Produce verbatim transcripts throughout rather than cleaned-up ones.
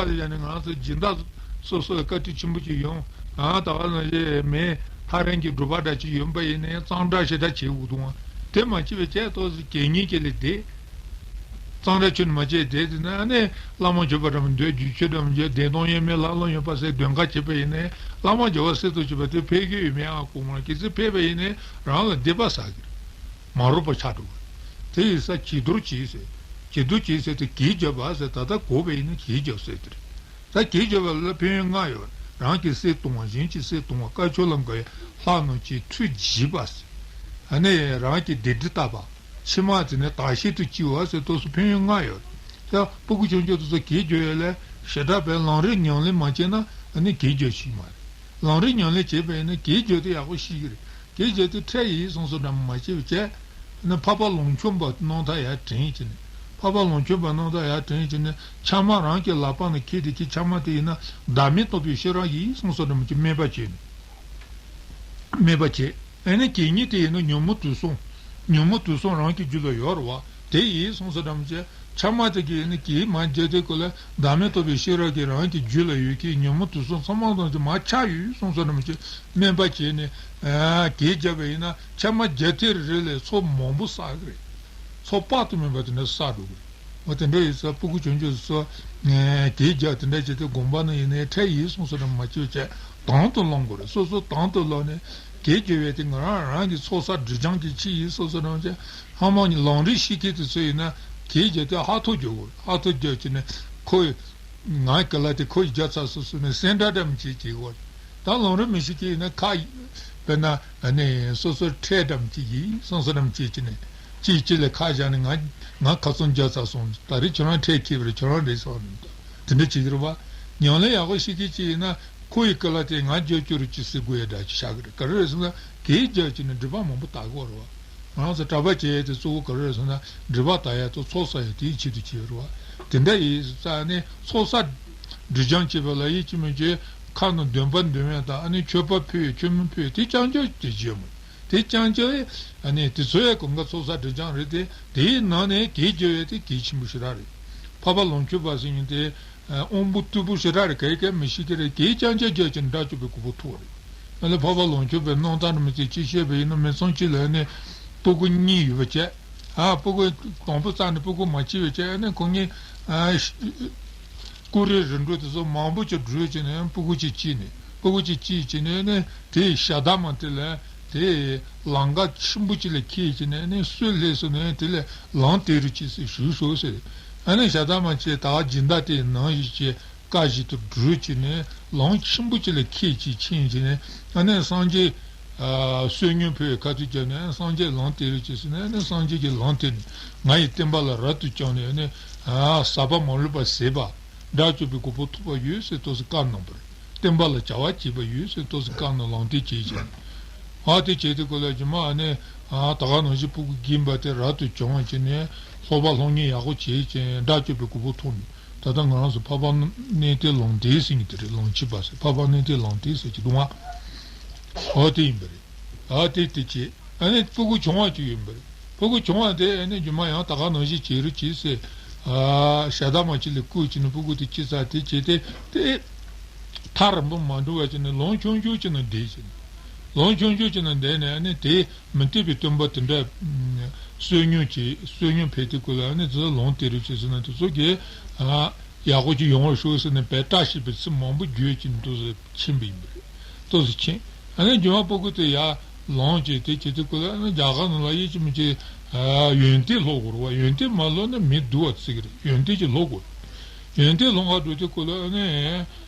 ལ་ཡ་ནི་ང་ཚོ་སྦྱིན་བདག་སོ་སོ་ལ་བཀའ་དྲིན་ཆེན་པོ་ཅིག་ཡོང་། ཨ་ད་ག་ནང་བཞིན་མི་ཐག་རིང་གི་སྒྲུབ་པ་འདྲ་ཅིག་ཡོང་པ་ཡིན་ནའི་གཙང་སྦྲ་ཞེ་དྲག་བྱེད་དགོས་འདུག་ཨ། དེ་མ་བྱས་པའི་ཆེད་དུ་གད་སྙིགས་ཀྱི་ལས་དེ། གཙང་སྦྲ་ཁྱོན་ནས་མ་བྱས་དེ་དེ་ན་ནི་བླ་མ་མཆོད་པ་འགྲམ་འདོད་རྒྱུ་ཆོས་འགྲམ་འཇོག་བདེན་སྟོང་དབྱེར་མེད་ལྷ་ལུང་ཡོད་པ་ཟེར་འདོན་ཁ་བྱེད་པ་ཡིན་ནའི་བླ་མ་རྒྱལ་བ་སྲས་དང་བཅས་པ་དེ་ཕེབས་ཀྱི་ཡོད་མེད་ཨ་གོ་མ་གལ་སྲིད་ཕེབས་པ་ཡིན་ནའི་རང་ལ་སྡིག་པ་བསགས་ཀྱི་རེད། མ་རུངས་པ་ཆགས་འགྲོ་གི་རེད། དེ་ཡིན་ས་བྱི་དོར་བྱེད་ཟེར། བྱི་དོར་བྱེད་ཟེར་དེ་གད་རྒྱབ་པ་ཟེར། ད་ལྟ་གོ་བ་ཡིན་ན་གད་རྒྱབ་ཟེར་དེ་རེད། ད་གད་རྒྱབ་པ་ལ་ཕན་ཡོན་ལྔ་ཡོད། རང་གི་སྲས་ལྟུང་བ། གཞན་གྱི་སྲས་ལྟུང་བ། དཀར་ཕྱོགས་ལ་འགོད་ཡ། ལྷ་རྣམས་ཀྱི་ཁྲུས་བགྱིས་པ་ཟེར། ཨ་ནི་རང་གི་སྡིག་སྒྲིབ་དག་པ། ཕྱི་མ་དེ་ནི་དག་བྱེད་དུ་སྐྱེ་བ་ཟེར་དུས་སུ་ཕན་ཡོན་ལྔ་ཡོད། ད་སྤུ་གུ་ཆུང་ཆུང་དེ་ཚོ་གད་རྒྱབ་ཡ་ལ་ཞེ་དྲག་པའི་ལམ་རིམ་ཉམས་ལེན་མ་བྱས་ན་ཨ་ནི་གད་རྒྱབ་ཤེས་མ་རེད། ལམ་རིམ་ཉམས་ལེན་བྱས་པ་ཡིན་ན་གད་རྒྱབ་དེ་ཡག་པོ་ཤེས་ཀྱི་རེད། གད་རྒྱབ་དེ་འཕྲལ་ཡིན་སོང་སོ་འདྲ་མ་བྱས་པ་བྱས། ནི་འཕགས་པ་ལོངས་སྤྱོད་པ་རྣམ་ཐར་ཡར་དྲན་བྱས་ནས། འཕགས་པ་ལོངས་སྤྱོད་པ་རྣམ་ཐར་ཡར་དྲན་བྱས་ནས་ཆགས་སྡང་རང་གི་ལག་པ་ནས་ཁྱེར་ཏེ་ཁྱེར་ཆགས་སྡང་དེ་ཡིན་ན་བདག་མེད་རྟོགས་པའི་ཤེས་རབ་ཡིན་སོང་སོ་འདྲ་མ་བྱས་སྨད་པ་བྱས་ནས། སྨད་པ་བྱས། ཨ་ནི་གད་སྙིགས་དེ་ཡིན་ན་ཉོན་མོངས་དུག་གསུམ། ཉོན་མོངས་དུག་གསུམ་རང་གི་རྒྱུད་ལ་ཡོད་རེད་བ། དེ་ཡིན་སོང་སོ་འདྲ་མ་བྱས། ཆགས་སྡང་དེ་གི་ནི་གད་མར་རྒྱབ་དེ་ཀོ་ལ་བདག་མེད་རྟོགས་པའི་ཤེས་རབ་ཀྱིས་རང་གི་རྒྱུད་ལ་ཡོད་མཁན་ཉོན་མོངས་དུག་གསུམ་ཚང་མ་དང་དེ་མར་ཆགས་ཡོད་སོང་སོ་འདྲ་མ་བྱས་སྨད་པ་བྱས་ནས། ཨ་གད་རྒྱབ་པ་ཡིན་ན་ཆགས་སྡང་རྒྱབ་དེ་རེ་རེ་ལས་ཚོགས་མང་པོ་བསགས་ཀྱི་རེད། ཚོགས་དཔག་ཏུ་མེད་པ་དེ་འདྲ་བསགས་འགྲོ་གི་རེད། འོ་དེ་འདྲ་ཡིན་ཙང་སྤུ་གུ་ཆུང་ཆུང་ཚོ་ངས་གད་རྒྱབ་དེ་འདྲ་བྱས་ཏེ་དགོངས་པ་ནི་ཡིན་ནའི་འཕྲལ་ཡིན་སོང་སོ་འདྲ་མ་བྱས་བྱས་དང་དུ་བླང་དགོས་རེད། སོ་སོ་དང་དུ་བླངས་ནས་གད་རྒྱབ་པ་དེ་ང་རང་རང་གི་ཚོགས་བསགས་སྒྲིབ་སྦྱང་གི་ཆེད་ཡིན་སོང་སོ་འདྲ་བྱས། ཧ་མ་ནི་ལམ་རིམ་ཤེས་མཁན་དེ་ཚོ་ཡིན་ན་གད་རྒྱབ་དེ་ཧ་ཐོ་རྒྱག་དགོས་རེད། ཧ་ཐོ་རྒྱག་བྱས་ནས་ཁོ་ང་ག་ལ་དེ་ཁོ་ཡི་རྒྱབ་ཚར་སོ་སོ་ནས་སེམས་ཁྲལ་འདྲ་མི་བྱེད་ཅིག་དགོས་རེད། ད་ལམ་རིམ་མི་ཤེས་མཁན་ཡིན་ན་ཁ་དཔེར་ན་ཨ་ནི་སོ་སོར་ཁྲལ་འདྲ་མི་བྱེད་ཀྱི་སོང་སོ་འདྲ་མི་བྱེད་ཀྱི་ནས། གཅིག་གཅིག་ལ་ཁ་བཞག་ནས་ང་ང་ཁ་ཚོན་རྒྱག་ཚར་སོང་། ད་རེས་ཁྱོད་རང་ཁྲལ་འཁྱེར་བ་རེད། ཁྱོད་རང་རེད་སོང་། དེ་འདྲ་བྱེད་ཀྱི་རེད་བ། ཉམས་ལེན་ཡག་པོ་ཤེས་མཁན་གཅིག་ཡིན་ན་ཁོ་ཡི་སྐུ་ལ་དེ་ང་རྒྱབ་སྐྱོར་རུ་ཅི་ཟེར་དགོས་ཡ་འདྲ་ཅིག་བཞག་གི་རེད། ག་རེ་རེད་ཟེར་ན་གད་རྒྱབ་བྱས་ནས་སྒྲིབ་པ་མང་པོ་དག་གི་ཡོད་རེད་བ། ང་རང་ཚོ་གྲྭ་པ་བྱས་ཏེ་གཙོ་བོ་ག་རེ་རེད་ཟེར་ན་སྒྲིབ་པ་དག་ཡ་དང་ཚོགས་བསགས་ཡ་དེའི་ཆེད་དུ་བྱས་ཡོད་རེད་བ། དེ་འདྲ་ཡིན་ཙང་ནས་ཚོགས་བསགས་སྒྲིབ་སྦྱང་བྱེད་པ་ལ་ཡིད་ཆེས་མི་བྱེད། ཁ་ནང་འདོན་པ་འདོན་ཡ་དང་ཨ་ནི་མཆོད་པ་ཕུལ་ཡ་མཆོད་མེ་ཕུལ་ཡ་དེ་རྐྱང་རྐྱང་དེ་བྱེད་མོད། དེ་རྐྱང་རྐྱང་ཨ་ནི་དེ་ཚོ་ཡ་གང་ག་ཚོགས་བསགས་སྒྲིབ་སྦྱང་རེད་དེ། དེའི་ནང་ནས་གད་རྒྱབ་ཡ་དེ་གལ་ཆེན་པོ་ཞེ་དྲག་རེད། འཕགས་པ་ལོངས་སྤྱོད་པ་ཟེར་མཁན་དེ་དབང་པོ་རྟུལ་པོ་ཞེ་དྲག་རེད། ག་གེ་མི་ཤེས་ཀྱི་རེད། གད་རྐྱང་རྐྱང་རྒྱབ་ཀྱི་དགྲ་བཅོམ་པའི་གོ་འཕང་ཐོབ་རེད། ཨ་ནི་འཕགས་པ་ལོངས་སྤྱོད་པའི་རྣམ་ཐར་ནང་མི་ཚེ་གཅིག་བཤད་པ་ཡིན་ན་མི་ཚང་གཅིག་ལ་ནི་སྤུ་གུ་གཉིས་ཡོད་པ་བྱས། ཨ་སྤུ་གུ་དང་པོ་རྩ་ནས་སྤུ་གུ་མ་སྐྱེས་པ་བྱས། ཨ་ནི་ཁོ་གཉིས་ཨ་ཀུ་རེ་རེ་འགྲོ་དེ་ཚོ་མང་པོ་ཅིག་བགྲོས་བྱས་ནས་སྤུ་གུ་གཅིག་སྐྱེས་ནས་སྤུ་གུ་གཅིག་སྐྱེས་བྱས་ནས་ནི་དེའི་ཞག་དང་མ་དེ་ལ་དེ་ལམ་ཁ་ཆེན་པོ་ཅིག་ལ་འཁེལ་བྱས་ནས་ནི་སྲོད་ལྷས་སོ་ནས་དེ་ལ་ལམ་དེ་རུ་སྐྱེས་སེ་བཞུགས་སོ་ཟེར། ཨ་ནི་ཞག་དང་མ་ཅིག་ད་སྦྱིན་བདག་དེའི་ནང་བཞིན་བྱས། བཀའ་བཞིན་དུ་བགྲོས་བྱས་ནས་ལམ་ཆེན་པོ་ཅིག་ལ་ཁད་ཅིག་ཕྱིན་བྱས་ནས་ཨ་ནི་སངས་རྒྱས་ཨ་བསོད་སྙོམས་ཕུལ་བའི་ཁ་ཐུག་བརྒྱབ་ནས་སངས་རྒྱས་ལམ་དེ་རུ་ཅིག་ཟེར་ནས་ཨ་ནི་སངས་རྒྱས་ཀྱི་ལམ་དེ་ནི་ང་ཡི་བསྟན་པ་ལ་རབ་ཏུ་བསྐྱངས་ནས་ཨ་ནི་ཨ་ཟག་པ་མ་ལུས་པ་ཟད་པ་དགྲ་བཅོམ་པའི་གོ་འཕང་ཐོབ་པ་ཡོད་ཟེར་ཏོག་ཙམ་བཀའ་གནང་བ་རེད། བསྟན་པ་ལ་བྱ་བ་བྱེད་པ་ཡོད་ཟེར་ཏོག་ཙམ་བཀའ་གནང་ལམ་སྟོན་བྱས་བྱས་ནས་ཨ་དེ་བྱས་དུས་ཀོ་ལ་རྗེས་མ་ཨ་ནི་ཨ་ད་ག་ནང་བཞིན་སྤུ་གུ་རྒན་པ་དེ་རབ་ཏུ་བྱུང་བྱས་ནས་སློབ་པ་སློབ་གཉེར་ཡག་པོ་བྱས་བྱས་དགྲ་བཅོམ་པའི་གོ་འཕང་ཐོབ་ནས། ད་ལྟ་ང་རང་ཚོ་འཕགས་པ་གནས་བརྟན་ལམ་བདེ་ཟེར་མཁན་དེ་རེད། ལམ་ཁྱད་པར་ཟེར། འཕགས་པ་གནས་བརྟན་ལམ་བདེ་ཟེར་གྱི་འདུག་ཨ། འོ་དེ་ཡིན་པ་རེད། ཨ་དེ་དེ་བྱས། ཨ་ནི་སྤུ་གུ་བྱུང་བ་ཅིག་ཡོད་པ་རེད། སྤུ་གུ་བྱུང་བ་དེ་ཨ་ནི་རྗེས་མ་ཡང་ད་ག་ནང་བཞིན་བྱེད་རོགས་བྱེད་ཟེར། ཨ་ཞག་དང་མ་ཅིག་ལ་བསྐུར་བྱས་ནས་སྤུ་གུ་དེ་སྐྱེས་ཚར་དེ་བྱས་ཏེ་དེ་ཐག་རིང་པོ་མ་འགྲོ་བ་བྱས་ནས་ལམ་ཆུང་ཆུང་ཅིག་ནང་བསྡད་བྱས་ནས། ལམ་ཆུང་ཆུང་ཅིག་ནང་བསྡད་ནས་ཨ་ནི་དེ། མི་འཐད་པའི་སྟོན་པ་དེ་འདྲ་བསོད་སྙོམས་ཀྱི་བསོད་སྙོམས་ཕེབས་དུས་སྐབས་ལ་ཨ་ནི་དེ་ཚོ་ལམ་སྟེར་རོགས་བྱེད་ཟེར་ན་དེ་ཚོ་གིས་ཨ་ཡག་པོ་ཅིག་ཡོང་བར་ཤོག་ཟེར་ནས་བཀྲ་ཤིས་པའི་ཚིག་མང་པོ་བརྗོད་ཀྱིན་ཏོག་ཙམ་ཕྱིན་པ་ཡིན་པ་རེད། ཏོག་ཙམ་ཕྱིན། ཨ་ནི་རྗེས་མ་སྤུ་གུ་དེ་ཡར་ལངས་བྱས་དེ་བྱེད་དུས་སྐབས་ལ་ཨ་ནི་རྒྱ་གར་ནང་ལ་ཡིད་ཆེས་མི་བྱེད་ཡོན་ཏན་སློབ་དགོས་རེད་བ། ཡོན་ཏན་མ་སློབ་ན་མི་སྡུག་པ་བརྩི་གི་རེད། ཡོན་ཏན་ཅིག་སློབ་དགོས། ཡོན་ཏན་སློབ་གར་འགྲོ་དུས་སྐབས་ལ་ཨ་ནི་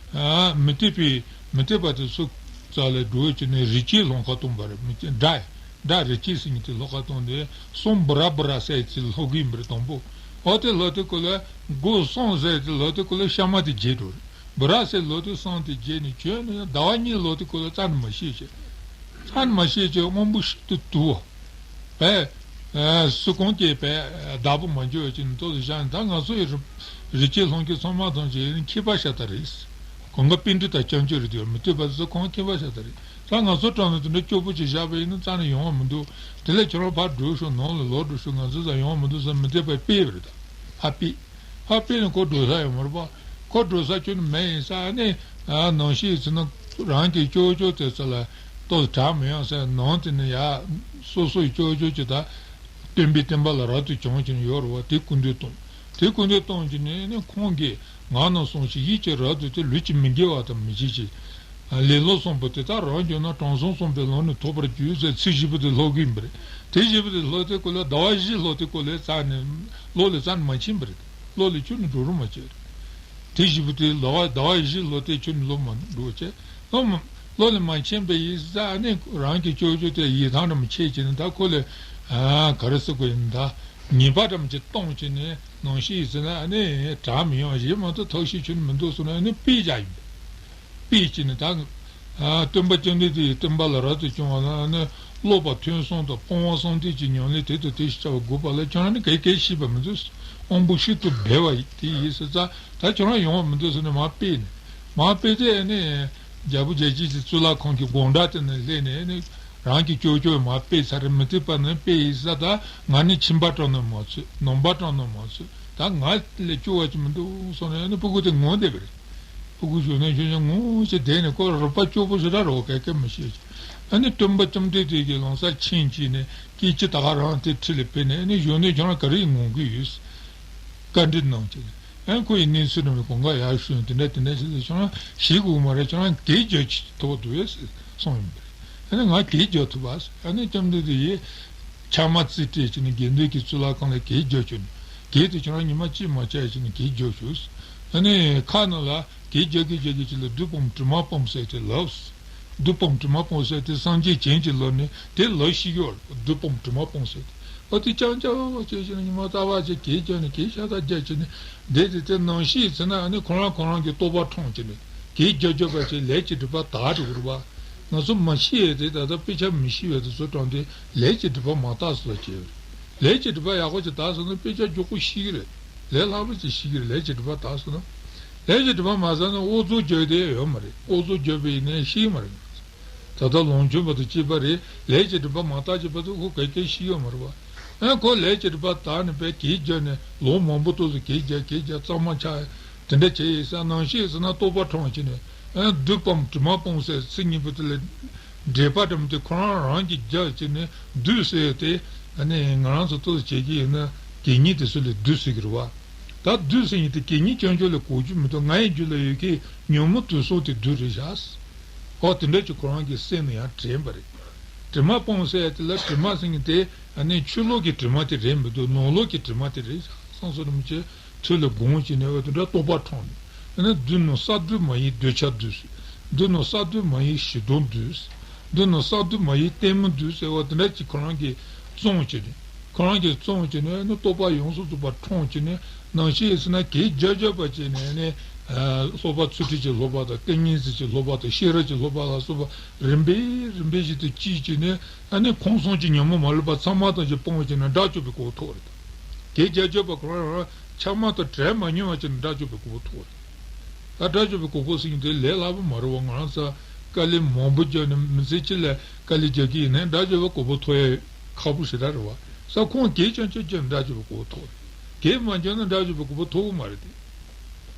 མི་འཐད་པའི་མི་འཐད་པ་དེ་ཚོ་རྩ་ལ་འགྲོ་བྱས་ནས་རིག་བྱེད་སློབ་ཁག་བཏང་བ་རེད། མི་སྐྱེ་སྒྲ་སྒྲ་རིག་བྱེད་ཟེར་མཁན་དེ་སློབ་ཁག་བཏང་ནས་སོམ་བུ་ར་བུ་ར་ཟེར་ཚིག་སློབ་གི་ཡིན་པ་རེད་དང་པོ། འོ་དེ་སློབ་དུས་སྐབས་ལ་སྒོ་སོམ་ཟེར་དེ་སློབ་དུས་སྐབས་ལ་གཤའ་མ་དེ་བརྗེད་འགྲོ་རེད། བུ་ར་ཟེར་སློབ་དུས་སོམ་དེ་བརྗེད་ནས་ཁྱོན་ནས་ཟླ་བ་གཉིས་སློབ་དུས་སྐབས་ལ་རྩ་ནས་མ་ཤེས་བྱས། རྩ་ནས་མ་ཤེས་བྱས་སྔོན་པོ་ཞིག་ཏུ་དུ་བ། བས། སུ་གང་གིས་བས་བདག་པོ་མ་འགྱུར་བ་ཅིག་ནི་ཏོག་ཙམ་བཞག་ནས་ད་ང་ཚོ་ཡི་རིག་བྱེད་སློབ་མཁན་ཚང་མ་ཐམས་ཅད་མཁས་པ་ཤ་སྟག་རེད། གང་ག་པཎྜི་ཏ་རྐྱང་རྐྱང་རེད་དེ་མི་འཐད་པ་ཚོ་གང་མཁས་པ་ཤ་སྟག་རེད། ད་ང་ཚོ་གྲོང་ནས་དེ་འདྲ་སྐྱོ་པོ་ཅིག་བཞག་པ་ཡིན་ན་རྩ་ནས་ཡོང་བ་མི་འདུག་དེ་ལས་ཁྱོད་རང་ཕར་འགྲོ་ཤོག་ནང་ལ་ལོག་འགྲོ་ཤོག་ང་ཚོ་ཚ་ཡོང་བ་མི་འདུག་ཟེར་མི་འཐད་པ་སྤེལ་བ་རེད། ད་ཕར་སྤེལ། ཕར་སྤེལ་ནས་ཁོ་འགྲོ་ས་ཡོད་མ་རེད་པ། ཁོ་འགྲོ་ས་ཁྱོན་ནས་མེད་ཡིན་ས་ནས། ནང་ཤེས་ཡིན་ཚེ་ན་རང་གི་ཅོ་ཅོ་དེ་ཚོ་ལ་ལྟོས་དྲག་མི་ཡོང་ས་ནང་དེ་ནས་ཡ་སོ་སོའི་ཅོ་ཅོ་ཅི་ད་སྟོན་པའི་བསྟན་པ་ལ་རབ་ཏུ་བྱུང་བྱས་ནས་ཡོད་རེད་བ། དེ་སྐུར་འདེབས་གཏོང་། དེ་སྐུར་འདེབས་གཏོང་བྱས་ནས་ནི་ཁོང་གིས་ངག་ན་གསུངས་ཤིང་ཡིད་ཀྱིས་རབ་ཏུ་ཏེ། ལུས་ཀྱིས་མི་དགེ་བ་དང་མི་བྱེད་ཅིང་། ལེ་ལོ་གསུངས་པ་དེ་དག་རང་བརྗོད་ན་དྲང་སྲོང་གསུངས་པའི་ལམ་ནི་ཐོབ་པར་འགྱུར་ཟེར་ཚིག་བཞི་པོ་དེ་ཀློག་གི་ཡིན་པ་རེད། དེ་བཞི་པོ་དེ་ཀློག་དུས་སྐབས་ལ་ཟླ་བ་བཞི་ཀློག་དུས་སྐབས་ལ་རྩ་ནས་བློ་ལ་རྩ་ནས་མ་ཁྱེར་བ་རེད། བློ་ལ་ཁྱོན་ནས་འགྲོ་རུ་མ་བྱས་རེད། དེ་བཞི་པོ་དེ་ཟླ་བ་ཟླ་བ་བཞི་ཀློག་དུས་ཁྱོན་ནས་བློ་མ་འགྲོ་བྱས། བློ་མ་བློ་ལ་མ་ཁྱེར་བ་ཡིན་ཙང་ནི་རང་གི་ཅོ་ཅོ་དེ་ཡིད་ཐང་ར་མ་ཆད་བྱས་ནས་ད་ཁོ་ལ་ཨ་ག་རེ་ཟེར་དགོས་ཡིན། ད་ཉེས་པ་ར་མ་ཆད་གཏོང་བྱས་ནས་ནང་ཤེས་ཡིན་ཟེར་ན་ནི་དྲག་མི་ཡོང་། གཞན་མ་གཏོགས་ཐབས་ཤེས་ཁྱོན་ནས་མི་འདུག་ཟེར་ན་ནི་དཔེ་བཞག་ཡིན། དཔེ་བྱས་ནས་ད། ཨ། སྟོན་པ་བཅོམ་ལྡན་འདས་ཀྱི་བསྟན་པ་ལ་རབ་ཏུ་བྱུང་བ་ན་ནི་སློབ་པ་ཐོས་བསམ་དང་སྤོང་བ་གསུམ་ལྡན་གྱི་ཉམས་ལེན་དེ་དང་དེ་བཞིན་བྱ་བ་དགོས་པ་ལ་ཁྱོད་རང་ནི་ག་གེ་ཤེས་པ་མི་འདུག། དབང་པོ་ཤིན་ཏུ་སྦས་པ་དེ་ཡིན་ཟེར་ཙང་ད་ཁྱོད་རང་ཡོང་བ་མི་འདུག་ཟེར་ནས་མར་ཕུད་ནས། མར་ཕུད་དེ་ནི་རྒྱལ་པོ་རྒྱལ་བྱེད་ཀྱི་གཙུག་ལག་ཁང་གི་སྒོ་འགྲམ་དེ་ནས་སླེབས་ནས་ནི་རང་གི་ཅོ་ཅོ་མར་ཕུད་ཚར་རེད། མི་ཐུབ་པ་ནི་དཔེ་ཡིན་ཟེར། ད་ང་ནི་ཁྱིམ་པ་དྲང་ནས་མ་ཚུད། ནང་པ་དྲང་ནས་མ་ཚུད། ད་ང་ལས་སྐྱོ་བ་ཅིག་མི་འདུག་གསུངས་ནས་ནི་སྤུ་གུ་དེ་ངུ་བསྡད་པ་རེད། སྤུ་གུ་གཞོན་ནུ་ཆུང་ཆུང་ངུ་ཞིག་བསྡད་ནས་ཁོ་རུས་པ་སྐྱོ་པོ་ཞེ་དྲག་རེད་བ། ག་གེ་མི་ཤེས་ཀྱི། ཨ་ནི་སྟོན་པ་བཅོམ་ལྡན་འདས་ཀྱི་ལམ་སང་ཕྱིན་བྱས་ནས་སྐད་ཅིག་ད་ག་རང་དེ་ཁྲིད་ལ་ཕེབས་ནས། ཨ་ནི་གཞོན་ནུ་ཁྱོད་རང་ག་རེ་ཡིན་ངུ་གི་ཡོད། བཀའ་འདྲི་གནང་བྱས་ནས། ཨ་ཁོ་ཡི་གནས་ཚུལ་རྣམས་ལ་གང་ག་ཡར་ཞུས། དེ་འདྲ་དེ་འདྲ་ཞིག་ལ་ཁྱོད་རང་ཞེད་དགོས་མ་རེད། ཁྱོད་རང་གེགས་རྒྱག་ཐུབ་འདུག་ཟེར་གསུངས་ཡིན་པ་རེད། ཨ་ནི་ང་གེགས་རྒྱག་ཐུབ་པ་ཟེར། ཨ་ནི་བཅོམ་ལྡན་འདས་ཡིས་ཕྱག་མ་རྩེ་སྤྲད་བྱས་ནས་དགེ་འདུན་གྱི་གཙུག་ལག་ཁང་ལ་གེགས་རྒྱག་བྱས་ནས། གེགས་དེ་ཁྱོད་རང་ཉི་མ་གཅིག་མ་ཆད་བྱས་ནས་གེགས་རྒྱག་བྱས། ཨ་ནི་ཁ་ནང་ལ་གེགས་རྒྱག་གི་རྒྱག་གི་ཅིག་ལ་བདུད་དཔུང་དྲི་མ་དཔུང་ཟེར་དེ་ལབ། བདུད་དཔུང་དྲི་མ་དཔུང་ཟེར་དེ་སངས་རྒྱས་བྱིན་གྱིས་བརླབས་ནས་དེ་ལབ་ཤེས་ཀྱི་ཡོད་རེད། བདུད་དཔུང་དྲི་མ་དཔུང་ཟེར་དེ། ཨ་དེ་རྐྱང་རྐྱང་བྱས་བྱས་ནས་ཉི་མ་རྟག་པར་བྱས་གེགས་རྒྱག་ནས་གེགས་ཤ་སྟག་རྒྱག་བྱས་ནས་བསྡད་དེ། དེ་ནང་བཞིན་ཟེར་ན་ཨ་ནི་ཁོ་རང་ཁོ་རང་གི་རྟོགས་པ་འཕྲང་བྱས་ནས་གེགས་རྒྱག་རྒྱག་པ་བྱས་ལས་ཀྱི་སྒྲིབ་པ་དག་འགྲོ་གི་རེད་བ། ང་ཚོ་མ་ཤེས་ཡས་དེ་ད་ལྟ་དཔེ་ཆ་མི་ཤེས་པའི་དེ་ཚོ་དྲངས་ཏེ་ལས་ཀྱི་སྒྲིབ་པ་མ་དག་སོགས་བྱས་པ་རེད། ལས་ཀྱི་སྒྲིབ་པ་ཡག་པོ་ཅིག་དག་སོང་ན་དཔེ་ཆ་མགྱོགས་པོ་ཤེས་ཀྱི་རེད། ལས་སླ་པོ་ཅིག་ཤེས་ཀྱི་རེད། ལས་ཀྱི་སྒྲིབ་པ་དག་སོང་ན། ལས་ཀྱི་སྒྲིབ་པ་མ་དག་ན་ཨོ་ཚོད་རྒྱག་དེ་ཡོད་མ་རེད། ཨོ་ཚོད་རྒྱག་པ་ཡིན་ནའི་ཤེས་མ་རེད། ད་ལྟ་ལོངས་སྤྱོད་པ་དང་བཅས་པ་རེད། ལས་ཀྱི་སྒྲིབ་པ་མ་དག་བྱས་པ་དེ་ཁོ་ག་གེ་ཤེས་ཡོད་མ་རེད་བ། ཨ་ཁོ་ལས་ཀྱི་སྒྲིབ་པ་དག་ནས་པས་གེགས་རྒྱག་ནས་ལོ་མང་པོ་ཏོག་ཙམ་གེགས་རྒྱག་གེགས་རྒྱག་གཙང་མ་ཆགས། དེ་འདྲ་བྱས་ཡིན་ཙང་ནང་བཞིན་ཟེར་ན་རྟོགས་པ་འཕྲང་བྱས་ནས། ཨ་བདུད་དཔུང་དྲི་མ་དཔུང་ཟེར་ཚིག་གཉིས་པོ་དེ་ལ་འགྲེལ་པ་འདྲ་མོ་དེ་ཁོ་རང་རང་གིས་རྒྱག་བྱས་ནས་བདུད་ཟེར་དེ་ཨ་ནི་ང་རང་ཚོ་ཏོག་ཙམ་བྱེད་ཀྱི་ཡིན་ན་གད་སྙིགས་དེ་ཚོ་ལ་བདུད་ཟེར་གྱི་རེད་བ། ད་བདུད་ཟེར་མཁན་དེ་གད་སྙིགས་ཅན་ཅོ་ལ་གོ་རྒྱུ་མི་འདུག། ང་ཡི་རྒྱུད་ལ་ཡོད་མཁན་ཉོན་མོངས་དུག་གསུམ་དེ་བདུད་རེད་བཞག། ཨོ་དེ་འདྲ་ཅིག་ཁོ་རང་གི་སེམས་ནང་ཡང་དྲན་པ་རེད། དྲི་མ་སྤངས་ཟེར་ཡ་དེ་ལ་དྲི་མ་ཟེར་མཁན་དེ་ཨ་ནི་ཕྱི་ལོགས་ཀྱི་དྲི་མ་དེ་རེད་མི་འདུག། ནང་ལོགས་ཀྱི་དྲི་མ་དེ་རེད་བཞག། སོང་སོང་རིན་པོ་ཆེ་ཐུགས་ལ་དགོངས་བྱས་ནས་ཨོ་དེ་འདྲ་རྟོགས་པ་འཕྲང་ནས། ཨ་ནི་བདུད་ནི་ས་བདུད་མ་ཡིན་འདོད་ཆགས་བདུད་ཟེར། བདུད་ནི་ས་བདུད་མ་ཡིན་ཞེ་སྡང་བདུད་ཟེར། བདུད་ནི་ས་བདུད་མ་ཡིན་གཏི་མུག་བདུད་ཟེར་བ་དེ་འདྲ་ཅིག་ཁོ་རང་གིས་བཙོང་བྱས་ནས། ཁོ་རང་གིས་བཙོང་བྱས་ནས་ནི་རྟོགས་པ་ཡོངས་སུ་རྫོགས་པ་འཕྲོང་བྱས་ནས་ནང་བཞིན་ཡིན་ཟེར་ན་གེགས་རྒྱག་རྒྱག་པ་བྱས་ནས་ནི། ཨ་སློབ་པ་ཚུལ་ཁྲིམས་ཀྱི་སློབ་པ་དང་ཏིང་ངེ་འཛིན་གྱི་སློབ་པ་དང་ཤེས་རབ་ཀྱི་སློབ་པ་ལ་སོགས་པ་རིམ་པས་རིམ་པས་བཞིན་དུ་སྐྱེས་བྱས་ནས་ཨ་ནི་ཁམས་གསུམ་གྱི་ཉོན་མོངས་མ་ལུས་པ་ཚང་མ་ཐམས་ཅད་སྤངས་བྱས་ནས་དགྲ་བཅོམ་པའི་གོ་ཐོབ་རེད། གེགས་རྒྱག་རྒྱག་པ་ཁོ་རང་རང་ཆགས་མ་ཐག་བྲལ་མ་མྱོང་བ་བྱས་ནས་དགྲ་བཅོམ་པའི་གོ་ཐོབ་རེད། ད་དགྲ་བཅོམ་པའི་གོ་འཕང་ཟེར་མཁན་དེ་ལས་སླ་པོ་མ་རེད་བ། ང་རང་ཚོ་དཀའ་ལས་མང་པོ་བརྒྱབ་ནས་མི་ཚེ་གཅིག་ལ་དཀའ་ལས་རྒྱག་གི་ཡིན་ནའི་དགྲ་བཅོམ་པའི་གོ་འཕང་ཐོབ་ཡ་ཁག་པོ་ཞེ་དྲག་རེད་བ། ས་ཁོང་གེགས་རྐྱང་རྐྱང་བརྒྱབ་ནས་དགྲ་བཅོམ་པའི་གོ་འཕང་ཐོབ་རེད། གེགས་མ་བརྒྱབ་ན་དགྲ་བཅོམ་པའི་གོ་འཕང་ཐོབ་ཀྱི་མ་རེད་དེ།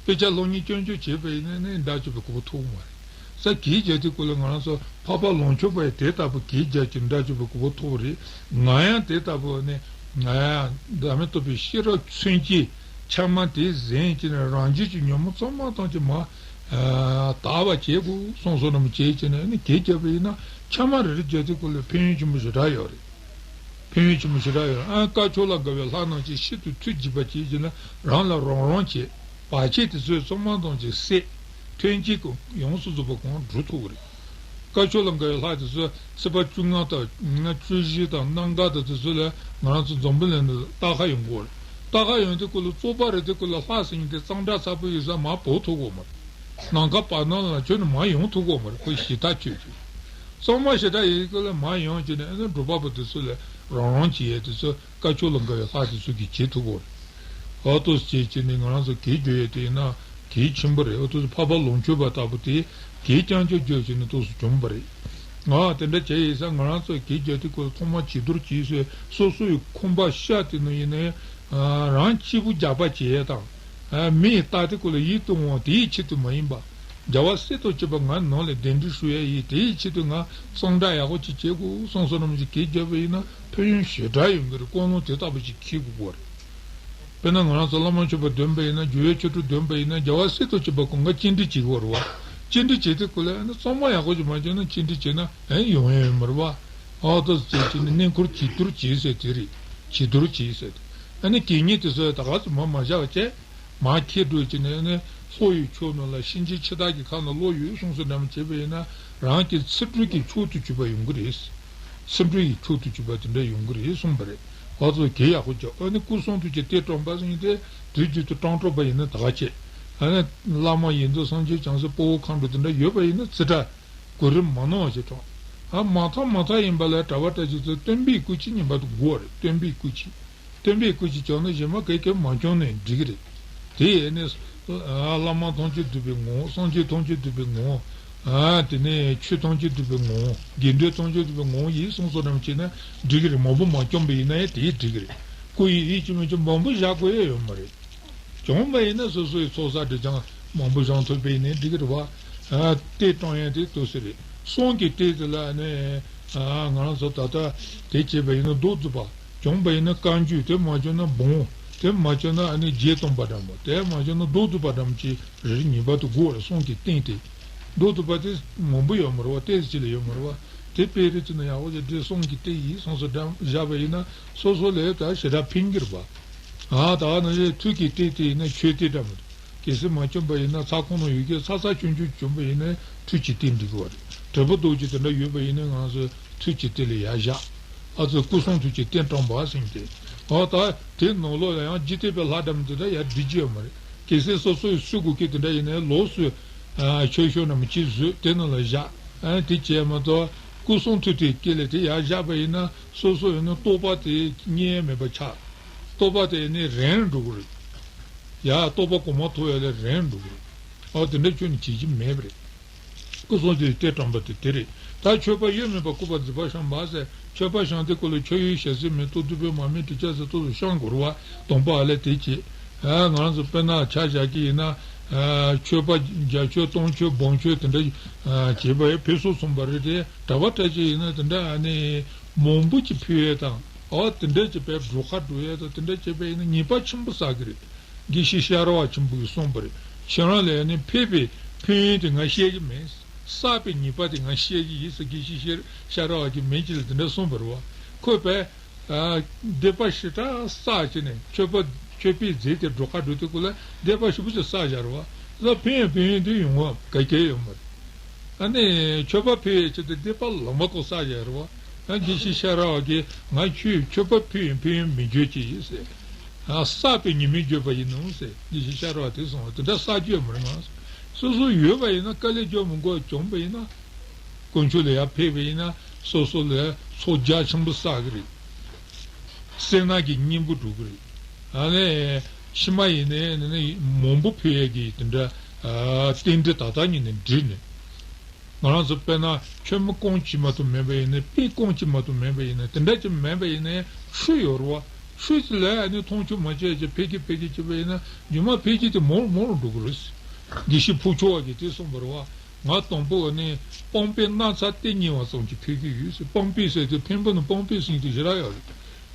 དཔེ་ཆ་སློབ་གཉེར་རྐྱང་རྐྱང་བྱས་པ་ཡིན་ན་ནི་དགྲ་བཅོམ་པའི་གོ་འཕང་ཐོབ་ཀྱི་མ་རེད། ས་གེགས་རྒྱག་དུས་སྐབས་ལ་ང་རང་ཚོ་འཕགས་པ་ལོངས་སྤྱོད་པ་ཡང་དེ་ལྟ་བུ་གེགས་རྒྱག་གི་དགྲ་བཅོམ་པའི་གོ་འཕང་ཐོབ་པ་རེད། ང་ཡང་དེ་ལྟ་བུ་ནི་ང་ཡང་བདག་མེད་རྟོགས་པའི་ཤེས་རབ་མཚོན་གྱིས་ཆགས་མ་དེ་ཟིན་གྱིས་ནི་རང་རྒྱུད་ཀྱི་ཉོན་མོངས་ཚང་མ་ཐམས་ཅད་མར་དག་པ་བྱེད་དགོས་གསུངས་སོ་ནམ་བྱེད་ཀྱིས་ནི་ནི་གེགས་བརྒྱབ་པ་ཡིན་ན་ཆགས་མ་རེ་རེ་རྒྱག་དུས་སྐབས་ལ་ཕན་ཡོན་ཆེན་པོ་ཞེ་དྲག་ཡོད་རེད། ཕན་ཡོན་ཆེན་པོ་ཞེ་དྲག་ཡོད་རེད། ཨ་དཀར་ཕྱོགས་ལ་དགའ་བའི་ལྷ་རྣམས་ཀྱིས་ཤིན་ཏུ་ཐུགས་དགྱེས་པ་བྱེད་ཀྱིས་ནི་རང་ལ་རང་རང་བྱེད། བར་ཆད་དེ་ཚོ་ཚང་མ་ཐམས་ཅད་བསལ། ཐོན་སྐྱེད་ཀྱི་ཡོངས་སུ་རྫོགས་པ་གང་སྒྲུབ་ཐུབ་ཀྱི་རེད། དཀར་ཕྱོགས་ལ་དགའ་བའི་ལྷ་དེ་ཚོ་ཚེས་པ་བཅོ་ལྔ་དང་བཅུ་བཞི་དང་གནམ་གང་དང་དེ་ཚོ་ལ་ང་རང་ཚོ་འཛམ་བུ་གླིང་འདི་རྟ་ཁ་ཡོང་གི་ཡོད་རེད། རྟ་ཁ་ཡོང་དུས་སྐབས་ལ་བཙོག་པ་རེད་དུས་སྐབས་ལ་ལྷ་ཟེར་མཁན་དེ་གཙང་སྦྲ་ཚ་པོ་ཡོད་ས་མར་བབས་ཐུབ་ཀྱི་ཡོད་མ་རེད། ནམ་མཁའ་བར་སྣང་ལ་ཁྱོན་ནས་མར་ཡོང་ཐུབ་ཀྱི་ཡོད་མ་རེད། ཁོ་ཞེ་ཐག་ཆོད་ཀྱི། གཙང་མ་ཞེ་དྲག་ཡོད་དུས་སྐབས་ལ་མར་ཡོང་བྱས་ནས་ཨ་ནི་སྒྲུབ་པ་པོ་དེ་ཚོ་ལ་རང་རང་བྱེད་ཡས་དེ་ཚོ། དཀར་ཕྱོགས་ལ་དགའ་བའི་ལྷ་དེ་ཚོ་གིས་བྱེད་ཐུབ་ཀྱི་རེད། ཨ་ཏོག་ཙམ་བྱས་བྱས་ནས་ང་རང་ཚོ་གེགས་སྐྱོ་ཡས་དེ་ཡིན་ན་གལ་ཆེན་པོ་རེད། ཨ་ཏོག་ཙམ་འཕགས་པ་ལོངས་སྤྱོད་པ་ལྟ་བུ་དེ་གེགས་རྐྱང་རྐྱང་སྐྱོ་བྱས་ནས་ཏོག་ཙམ་བྱུང་བ་རེད། ང་དེ་འདྲ་བྱས་ཡིན་ཙང་ང་རང་ཚོ་གེགས་རྒྱག་དུས་སྐབས་ཐོག་མར་བྱི་དོར་གྱིས་ཟེར་སོ་སོ་ཡི་ཁང་པ་ཤ་དེ་ནང་ཡིན་ནའི་རང་གཅིག་པུ་རྒྱག་པ་བྱེད་ཡས་དང་ མི་ཡི་ལྟ་སྟེ་ཁོ་ལ་ཡིད་དུ་འོང་བ་དེའི་ཆེད་དུ་མ་ཡིན་པ། རྒྱལ་བ་སྲས་དང་བཅས་པ་ང་ནང་ལས་གདན་འདྲེན་ཞུ་ཡ་ཡིན། དེའི་ཆེད་དུ་ང་གསང་བསྒྲགས་ཡག་པོ་ཅིག་བྱེད་དགོས་གསུངས་སོ་ནམ་ཞིག་གིས་བརྒྱབ་པ་ཡིན་ན། ཕན་ཡོན་ཞེ་དྲག་ཡོང་གི་རེད། ཀུན་སློང་དེ་ལྟ་བུ་ཞིག་འཁྱེར་དགོས་ཀྱི་རེད། དཔེར་ན་ང་རང་ཚོ་བླ་མ་མཆོད་པ་འདོན་པ་ཡིན་ན། སྒྱུ་ཝེར་ཆོ་འཕྲུལ་འདོན་པ་ཡིན་ན། རྒྱལ་བ་སྲས་དང་བཅས་པ་སྒང་ག་སྤྱན་འདྲེན་བྱེད་ཀྱི་ཡོད་རེད་བ། སྤྱན་འདྲེན་བྱེད་དུས་སྐབས་ལ་ཨ་ནི་གཙང་མ་ཡག་པོ་ཞིག་མ་བྱུང་ན་སྤྱན་འདྲེན་བྱས་ན་ཨེ་ཡོང་ཡ་ཡོད་མ་རེད་བ། ཨོ་ཏོ་ཟེར་བྱས་ནས་གནས་འཁོར་བྱི་དོར་བྱས་ཟེར་དེ་རེད། བྱི་དོར་བྱས་ཟེར་དེ། ཨ་ནི་གད་སྙིགས་དེ་ཚོ་ད་ག་ཚོད་མར་མ་བཞག་པ་བྱས། མར་འཁྱེར་འགྲོ་བྱས་ནས་ཨ་ནི་ལྷོ་ཡི་ཕྱོགས་ནང་ལ་གཤིན་རྗེ་ཕྱི་དར་གྱི་ཁ་ནང་ལོག་ཡོད་གསུངས་སོ་འདྲ་མ་བྱས་པ་ཡིན་ན། རང་གི་ཚུར་འགྲོ་གི་མཆོག་ཏུ་གྱུར་པ་ཡོང་གི་རེད། སེམས་ཁྲལ་གྱི་མཆོག་ཏུ་གྱུར་པ་དེ་འདྲ་ཡོང་གི་རེད་གསུངས་པ་རེད། ཁོ་ཚོས་གལ་ཡག་པོ་རྒྱག་ཨ་ནི་སྐུ་གསུང་ཐུགས་ཀྱི་རྟེན་བཀྲམ་པ་ཟེར་མཁན་དེ་དུས་རྒྱུན་དུ་བཀྲམ་འགྲོ་བ་ཡིན་ན་ད་ག་བྱེད། ཨ་ནི་བླ་མ་ཡིན་དུས་སངས་རྒྱས་བྱང་སེམས་དཔའ་བོ་མཁའ་འགྲོ་དེ་འདྲ་ཡོད་པ་ཡིན་ན་ཙི་ཏྲ་གོ་རིམ་མ་ནོར་བ་ཞིག་བཀྲམ། ཨ་མ་ཐག་མ་ཐག་ཡིན་པ་ལ་གྲྭ་པ་བཀྲ་ཤིས་ཚོས་སྟོན་པའི་སྐུ་ཅིག་ཉན་པ་དེ་དགོས་རེད། སྟོན་པའི་སྐུ་ཅིག་སྟོན་པའི་སྐུ་ཅིག་བྱུང་ན་གཞན་མ་ག་གེ་མ་བྱུང་ནའི་འགྲིག་གི་རེད། དེ་ཡས་ནས་བླ་མ་ཐམས་ཅད་འདུས་པའི་ངོ་བོ། སངས་རྒྱས་ཐམས་ཅད་འདུས་པའི་ངོ་བོ། དེ་ནས་ཆོས་ཐམས་ཅད་འདུས་པའི་ངོ་བོ། དགེ་འདུན་ཐམས་ཅད་འདུས་པའི་ངོ་བོ་ཡིན་གསུངས་སོ་འདྲ་མ་བྱས་ན་འགྲིག་གི་རེད། མང་པོ་མ་བྱུང་བ་ཡིན་ན་ཡང་དེ་འགྲིག་གི་རེད། སྐུ་ཡི་ཡིད་ཀྱི་མི་ཆོས་མང་པོ་བཞག་དགོས་ཡ་ཡོད་མ་རེད། བྱུང་བ་ཡིན་ན་སོ་སོ་ཡི་ཚོགས་བསགས་སྒྲིབ་སྦྱང་མང་པོ་སྦྱང་ཐུབ་པ་ཡིན་ན་འགྲིག་གི་རེད་བ། ཨ་རྟེན་བཀྲམ་ཡ་དེ་ལྟོས་ཟེར་རེད། གསུང་གི་རྟེན་དེ་ལ་ནི་ཨ་ང་རང་ཚོ་ད་ལྟ་དེ་བྱས་པ་ཡིན་ན་མདོ་སྡུད་པ། བྱུང་བ་ཡིན་ན་བཀའ་འགྱུར། དེ་མ་བྱུང་ན་འབུམ། དེ་མ་བྱུང་ན་ཨ་ནི་རྒྱས་སྟོན་པ་འདྲ་མོ། དེ་མ་བྱུང་ན་མདོ་སྡུད་པ་འདྲ་མོ་ཅིག་རེ་རེ་ངེས་པར་དུ་དགོས་རེད། གསུང་གི་རྟེན་དེ། མདོ་སྡུད་པ་དེ་མང་པོ་ཡོད་མ་རེད་བ། ཏོག་ཙམ་ཅིག་ལས་ཡོད་མ་རེད་བ། དེ་དཔེ་རེ་བརྩིས་ན་ཡག་པོ་ཅིག་འདྲ། གསུང་གི་རྟེན་ཡིན་གསུངས་སོ་འདྲ་བཞག་པ་ཡིན་ན་སོ་སོ་ལ་ད་ཞེ་དྲག་ཕན་གྱི་རེད་བ། ཨ་ད་ནི་ཐུགས་ཀྱི་རྟེན་དེ་ཡིན་ན་མཆོད་རྟེན་འདྲ་མོ་རེད། གལ་སྲིད་མ་བྱུང་བ་ཡིན་ན་ཚ་ཁོ་ན་ཡོད་ཀྱི་ཚ་ཚ་ཆུང་ཆུང་བྱུང་བ་ཡིན་ན་ཐུགས་ཀྱི་རྟེན་འགྲིག་གི་བ་རེད། དྲིལ་བུ་རྡོ་རྗེ་དེ་འདྲ་ཡོད་པ་ཡིན་ན་ང་ཚོས་ཐུགས་ཀྱི་རྟེན་ལ་ཡར་བཞག་ཨ་ཚོ་སྐུ་གསུང་ཐུགས་ཀྱི་རྟེན་བཀྲམ་པ་ཟེར་མཁན་དེ། ཨ་ད་དེ་ནང་ལོགས་ལ་ཡང་འཇིག་རྟེན་པའི་ལྷ་འདྲ་མོ་དེ་འདྲ་ཡར་སྒྲིག་རྒྱུ་ཡོད་མ་རེད། གལ་སྲིད་སོ་སོ་ཡི་གསོལ་དགོས་ཀྱི་དེ་འདྲ་ཡིན་ན་ལོགས་སུ་ཨ་མཆོད་བཤམས་འདྲ་མོ་ཅིག་བཟོས་དེ་ནང་ལ་བཞག་ཨ་དེ་བྱས་མ་གཏོགས་སྐུ་གསུང་ཐུགས་རྟེན་དཀྱིལ་ལ་དེ་ཡར་བཞག་པ་ཡིན་ན་སོ་སོ་ཡིན་ན་རྟོགས་པ་དེ་རྙེད་ཡ་མེད་པ་ཆགས། རྟོགས་པ་དེ་ནི་རན་འགྲོ་གི་རེད། ཡ་རྟོགས་པ་གོང་མ་ཐོབ་ཡ་ལ་རན་འགྲོ་གི་རེད། ཨ་དེ་འདྲ་ཁྱོན་ནས་བྱེད་ཀྱི་མེད་པ་རེད། སྐུ་གསུང་ཐུགས་རྟེན་བཀྲམ་པ་དེ་དེ་རེད། ད་མཆོད་པ་ཡོད་མེད་པ་སྐུར་པ་མཛེས་པ་བཤམས་པ་ཟེར། མཆོད་པ་བཤམས་དུས་སྐབས་ལ་མཆོད་ཡོན་ཞལ་ཟས་མེ་ཏོག་བདུག་སྤོས་མར་མེ་དྲི་ཆབ་ཟེར་ཏོག་ཙམ་བཤམས་དགོས་རེད་བ། དང་པོ་ཨ་ལས་དེ་བྱེད། ཨ་ང་རང་ཚོ་དཔེར་ན་ཆ་བཞག་གི་ཡིན་ན། ཨ་མཆོད་པ་བརྒྱ་མཆོད་སྟོང་མཆོད་འབུམ་མཆོད་དེ་འདྲ་ཨ་བྱེད་པ་ཡང་ཕུལ་སོ་མཚུངས་པ་རེད་དེ། གྲྭ་པ་བཀྲ་ཤིས་ཡིན་ན་དེ་འདྲ་ཨ་ནི་མང་པོ་ཅིག་ཕུལ་ཡས་དང་། ཨོ་དེ་འདྲ་ཅིག་བས་འགྲོ་ཁ་འགྲོ་ཡས་དང་དེ་འདྲ་བྱེད་པ་ཡིན་ན་ཉེས་པ་ཆེན་པོ་བསགས་ཀྱི་རེད། དགེ་བཤེས་ཤ་ར་བ་ཆེན་པོ་གིས་གསུངས་པ་རེད། ཁྱེད་རང་ལ་ནི་ཕུལ་བའི་ཕན་ཡོན་དེ་ང་བཤད་ཀྱི་མེད། བསགས་པའི་ཉེས་པ་དེ་ང་བཤད་ཀྱི་ཡིན་ཟེར་དགེ་བཤེས་ཤ་ཤ་ར་བ་གིས་མི་གཅིག་ལ་དེ་འདྲ་གསུངས་པ་རེད་བ། ཁོས་བས་ཨ་སྡིག་པ་ཞེ་དྲག་བསགས་བྱས་ནས་མཆོད་པ་མཆོད་པའི་རྫས་དེ་འགྲོ་ཁ་འགྲོ་དུས་སྐབས་ལ་སྡིག་པ་ཞེ་པོ་ཅིག་བསགས་བཞག་རེད་བ། ལ་ཕན་ཡོན་ཕན་ཡོན་དེ་ཡོང་བ་ག་གེ་ཡོད་མ་རེད། ཨ་ནི་མཆོད་པ་ཕུལ་བའི་ཆེད་དུ་སྡིག་པ་ལོངས་པ་ཁོ་བསགས་བཞག་རེད་བ། ཨ་དགེ་བཤེས་ཤ་ར་བ་གིས་ང་ཁྱོད་མཆོད་པ་ཕུལ་ཡང་ཕན་ཡོན་མི་བརྗོད་ཀྱི་ཡིན་ཟེར། ཨ་བསགས་པའི་ཉེས་དམིགས་བརྗོད་པ་ཡིན་ནོ་ཟེར། དགེ་བཤེས་ཤ་ར་བ་དེས་གསུངས་པ་དེ་འདྲ་བསགས་རྒྱུ་ཡོད་མ་རེད། ང་སོ་སོ་ཡོད་པ་ཡིན་ན་དཀའ་ལས་རྒྱག་མི་དགོས། བྱུང་པ་ཡིན་ན་དཀོན་མཆོག་ལ་ཡར་ཕུལ་བ་ཡིན་ན་སོ་སོ་ལ་ཚོགས་རྒྱ་ཆེན་པོ་བསགས་ཀྱི་རེད། སེར་སྣ་གི་གཉེན་པོ་འགྲོ་གི་རེད། ཨ་ནི་ཕྱི་མ་ཡིན་ནའི་ནི་ནི་མང་པོ་ཕུལ་ཡས་ཀྱི་དེ་འདྲ་ཨ་རྟེན་འབྲེལ་ད་ལྟ་ཉིད་ནས་འགྲིག་ནས། ང་རང་ཚོ་དཔེར་ན་མཆོད་མེ་རྐང་གཅིག་མ་གཏོགས་མེད་པ་ཡིན་ནའི་པད་རྐང་གཅིག་མ་གཏོགས་མེད་པ་ཡིན་ནའི་དེ་འདྲ་ཅིག་མེད་པ་ཡིན་ནའི་ཆུ་ཡོད་རེད་བ། ཆུ་དེ་ལ་ཨ་ནི་མཐོང་ཆུང་མ་བྱས་ཀྱི་ཕལ་སྐད་ཕལ་སྐད་བྱས་པ་ཡིན་ན་རྗེས་མ་འཕེལ་རྒྱས་དེ་མང་རུ་མང་རུ་འགྲོ་གི་རེད། དགེ་བཤེས་ཕུར་ལྕོག་པ་གིས་དེ་གསུངས་པ་རེད་བ། ང་དང་པོ་ཨ་ནི་སྤང་པའི་སྣ་ཚ་སྟེ་ཉེ་བ་ཙམ་གྱིས་འཕེལ་གྱི་ཡོད་ཟེར། སྤང་པའི་ཟེར་དུས་འཕན་པོ་ནི་སྤང་པའི་ཟེར་དུས་ཞེ་དྲག་ཡོད་རེད།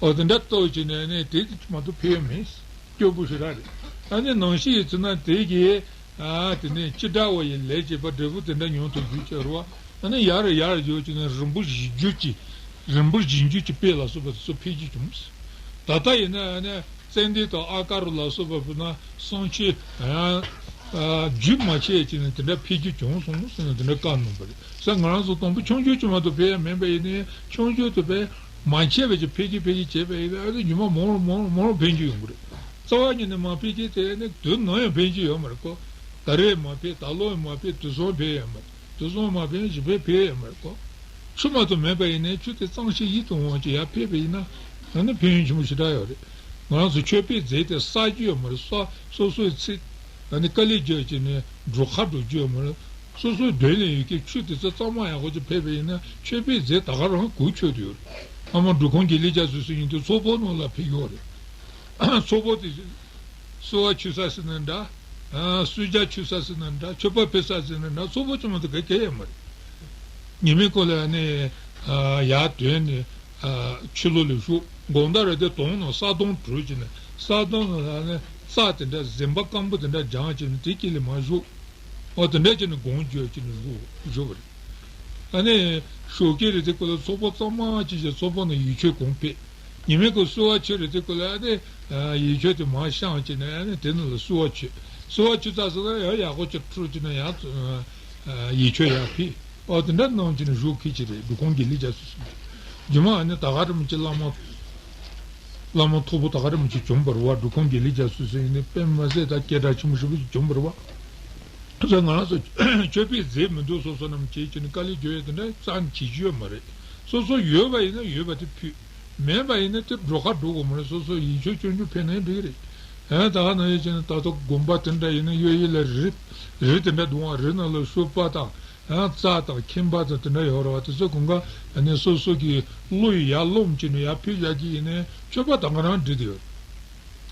ཨོ་དེ་འདྲ་ལྟ་བུ་བྱས་ནས་ཨ་ནི་དེ་མ་གཏོགས་འཕེལ་ཡོད་མེད། སྐྱོ་པོ་ཞེ་དྲག་རེད། ཨ་ནི་ནང་བཞིན་ཡིན་ན་དེ་གིས་ཨ་དེ་ནས་ཅི་འདྲ་བ་ཡི་ལས་བྱེད་པ་འབྲས་བུ་དེ་འདྲ་མྱོང་ཐུབ་རྒྱུ་ཅིག་རེད་བ། ཨ་ནི་ཡར་ཡར་ཡོད་ཀྱི་ནི་རིམ་པ་བཞི་འགྱུར་གྱི་རིམ་པ་བཞི་འགྱུར་གྱི་དཔེ་ལ་སོགས་པ་དེ་ཚོ་འཕེལ་རྒྱས་བྱུང་། ད་ལྟ་ཡིན་ན་ཨ་ནི་ཙན་དན་དང་ཨ་ཀ་རུ་ལ་སོགས་པ་བུ་ན་གསང་ཆེན་ཡང་རྒྱུན་མ་ཆད་ཀྱི་ནི་དེ་འདྲ་འཕེལ་རྒྱས་བྱུང་སོང་ཟེར་ནས་དེ་འདྲ་བཀའ་གནང་བ་རེད་ཟེར། ང་རང་ཚོ་དང་པོ་ཆུང་ཆུང་ཅིག་མ་གཏོགས་འཕེལ་ཡ་མིན་པ་ཡིན་ནའི་ཆུང་ཆུང་དུ་འཕེལ་མ་ཆད་པ་ཅིག་འཕེལ་རྒྱས་འཕེལ་རྒྱས་བྱས་པ་ཡིན་ན་ཨ་ནི་རྒྱུན་མ་མང་རུ་མང་རུ་མང་རུ་འཕེལ་རྒྱས་ཡོང་གི་རེད། རྩ་བ་ཉིད་ནས་མ་འཕེལ་རྒྱས་དེ་ནི་དུས་ནམ་ཡང་འཕེལ་རྒྱས་ཡོད་མ་རེད་ཀོ། ད་རེས་མ་འཕེལ་ད་ལོ་ཡང་མ་འཕེལ་དུས་སང་འཕེལ་ཡོད་མ་རེད། དུས་སང་མ་འཕེལ་ན་ཞིག་འཕེལ་འཕེལ་ཡོད་མ་རེད་ཀོ། ཆུ་མ་གཏོགས་མེད་པ་ཡིན་ནའི་ཆུ་དེ་གཙང་ཞིང་ཡིད་དུ་འོང་བ་ཅིག་ཡར་འཕེལ་བ་ཡིན་ན་ཨ་ནི་ཕན་ཡོན་ཆེན་པོ་ཞེ་དྲག་ཡོད་རེད། ང་རང་ཚོ་མཆོད་པའི་རྫས་དེ་བསགས་རྒྱུ་ཡོད་མ་རེད། སོ་སོ་སོའི་ཚེ་ཨ་ནི་དཀའ་ལས་རྒྱག་བྱས་ནས་འགྲོ་ཁ་འགྲོ་རྒྱུ་ཡོད་མ་རེད། སོ་སོའི་མདུན་ལ་ཡོད་མཁན་ཆུ་དེ་ཚོ་གཙང་མ་ཡག་པོ་ཅིག་ཕེབས་པ་ཡིན་ན་མཆོད་པའི་རྫས་ད་ག་རང་གོ་ཆོད་དུ་ཡོད་རེད། ཨ་མ་འབྲུ་ཁང་གི་ལས་རྒྱ་སོ་སོ་ཡིན་དུས་ཚོགས་ཕོག་ནང་ལ་ཕེབས་ཡོད་རེད། ཚོགས་ཕོག་དེ། གསོལ་བ་མཆོད་ས་ཟེར་ན་འདྲ། གསོལ་ཇ་མཆོད་ས་ཟེར་ན་འདྲ། མཆོད་པ་ཕུལ་ས་ཟེར་ན་འདྲ། སོག་པོ་ཅུང་མ་གཏོགས་ག་གེ་ཡོད་མ་རེད། ཉི་མའི་སྐོར་ལ་ནི་ཡར་དོན་ནི་ཆུ་ལོ་ལ་བཞུགས། དགོང་དག་རེད་དེ་དོང་ནང་ས་དོང་དྲུད་ཀྱི་ནི་ས་དོང་ནང་ལ་ནི་རྩྭ་དེ་འདྲ་གཟན་པ་སྐམ་པོ་དེ་འདྲ་སྦྱངས་ཀྱི་ནི་དེ་དཀྱིལ་ལ་མར་བཞུགས། ཨོ་དེ་འདྲ་བྱས་ནས་སྒོམ་བརྒྱབ་ཀྱི་ནས་བཞུགས་བཞུགས་པ་རེད། ཨ་ནི་ཞོགས་ཀས་རེད་དེ་ཁོ་ལ་ཚོགས་པ་གཙང་མ་བྱས་ཀྱི་ཚོགས་པ་ནང་ཡིད་མཆོད་གོང་འཕེལ། ཉི་མའི་སྐོར་གསོལ་བ་མཆོད་རེད་དེ་ཁོ་ལ་ཨ་ནི་ཡིད་མཆོད་དེ་མར་བཤམས་བྱས་ནས་ཨ་ནི་དེ་ནང་ལ་གསོལ་བ་མཆོད། གསོལ་བ་མཆོད་ཚར་སོང་ན་ཡང་ཡག་པོ་ཅིག་འཁྲུད་བྱས་ནས་ཡང་ཡིད་མཆོད་ཡར་ཕུལ། ཨོ་དེ་འདྲ་གནང་བྱས་ནས་བཞུགས་ཁུལ་གྱི་རེད། འབྲི་གུང་དགེ་ལེགས་རྒྱ་མཚོ་གསུམ་རྒྱུ་མ་ཨ་ནི་ད་ག་རེ་མི་བྱེད་བླ་མ། བླ་མ་མཐོ་པོ་ད་ག་རེ་མི་བྱེད་བྱུང་བ་རེད་བ། འབྲི་གུང་དགེ་ལེགས་རྒྱ་མཚོ་ཟེར་ཡིན་ནི་དཔེ་མ་ཟད་ད་སྐད་གྲགས་ཆེན་པོ་ཞེ་པོ་ཞིག་བྱུང་བ་རེད་བ། ད་ང་རང་ཚོ་མཆོད་པའི་རྫས་མི་འདུག་སོ་སོ་ནམ་བྱེད་ཀྱི་ནི་དཀའ་ལས་བརྗོད་ཡས་དེ་འདྲ་རྩ་ནས་བྱེད་རྒྱུ་ཡོད་མ་རེད། སོ་སོ་ཡོད་པ་ཡིན་ན་ཡོད་པ་དེ་ཕུལ། མེད་པ་ཡིན་ན་དེ་འགྲོ་ཁ་འགྲོ་དགོས་མ་རེད། སོ་སོ་ཡིད་མཆོད་སྤྱོད་རྒྱུ་ཕེབས་ན་འགྲིག་གི་རེད། ཨ་ད་ག་ནང་བཞིན་བྱས་ན་ད་ལྟ་དགོན་པ་དེ་འདྲ་ཡིན་ན་གཡས་གཡོན་ལ་རི་རི་དེ་འདྲ་འདུག་ཨ། རི་ནང་ལ་ཤོ་པ་དང་། ཡང་རྩྭ་དང་ཁྱིམ་པ་དང་དེ་འདྲ་ཡོད་རེད་བ། དེ་ཚོ་གང་ག་ནི་སོ་སོ་གི་བློ་ཡི་ཡར་རློམ་བྱས་ནས་ཡར་ཕུལ་བཞག་གི་ཡིན་ནའི་མཆོད་པ་དང་ག་རང་འགྲིག་དེ་ཡོད།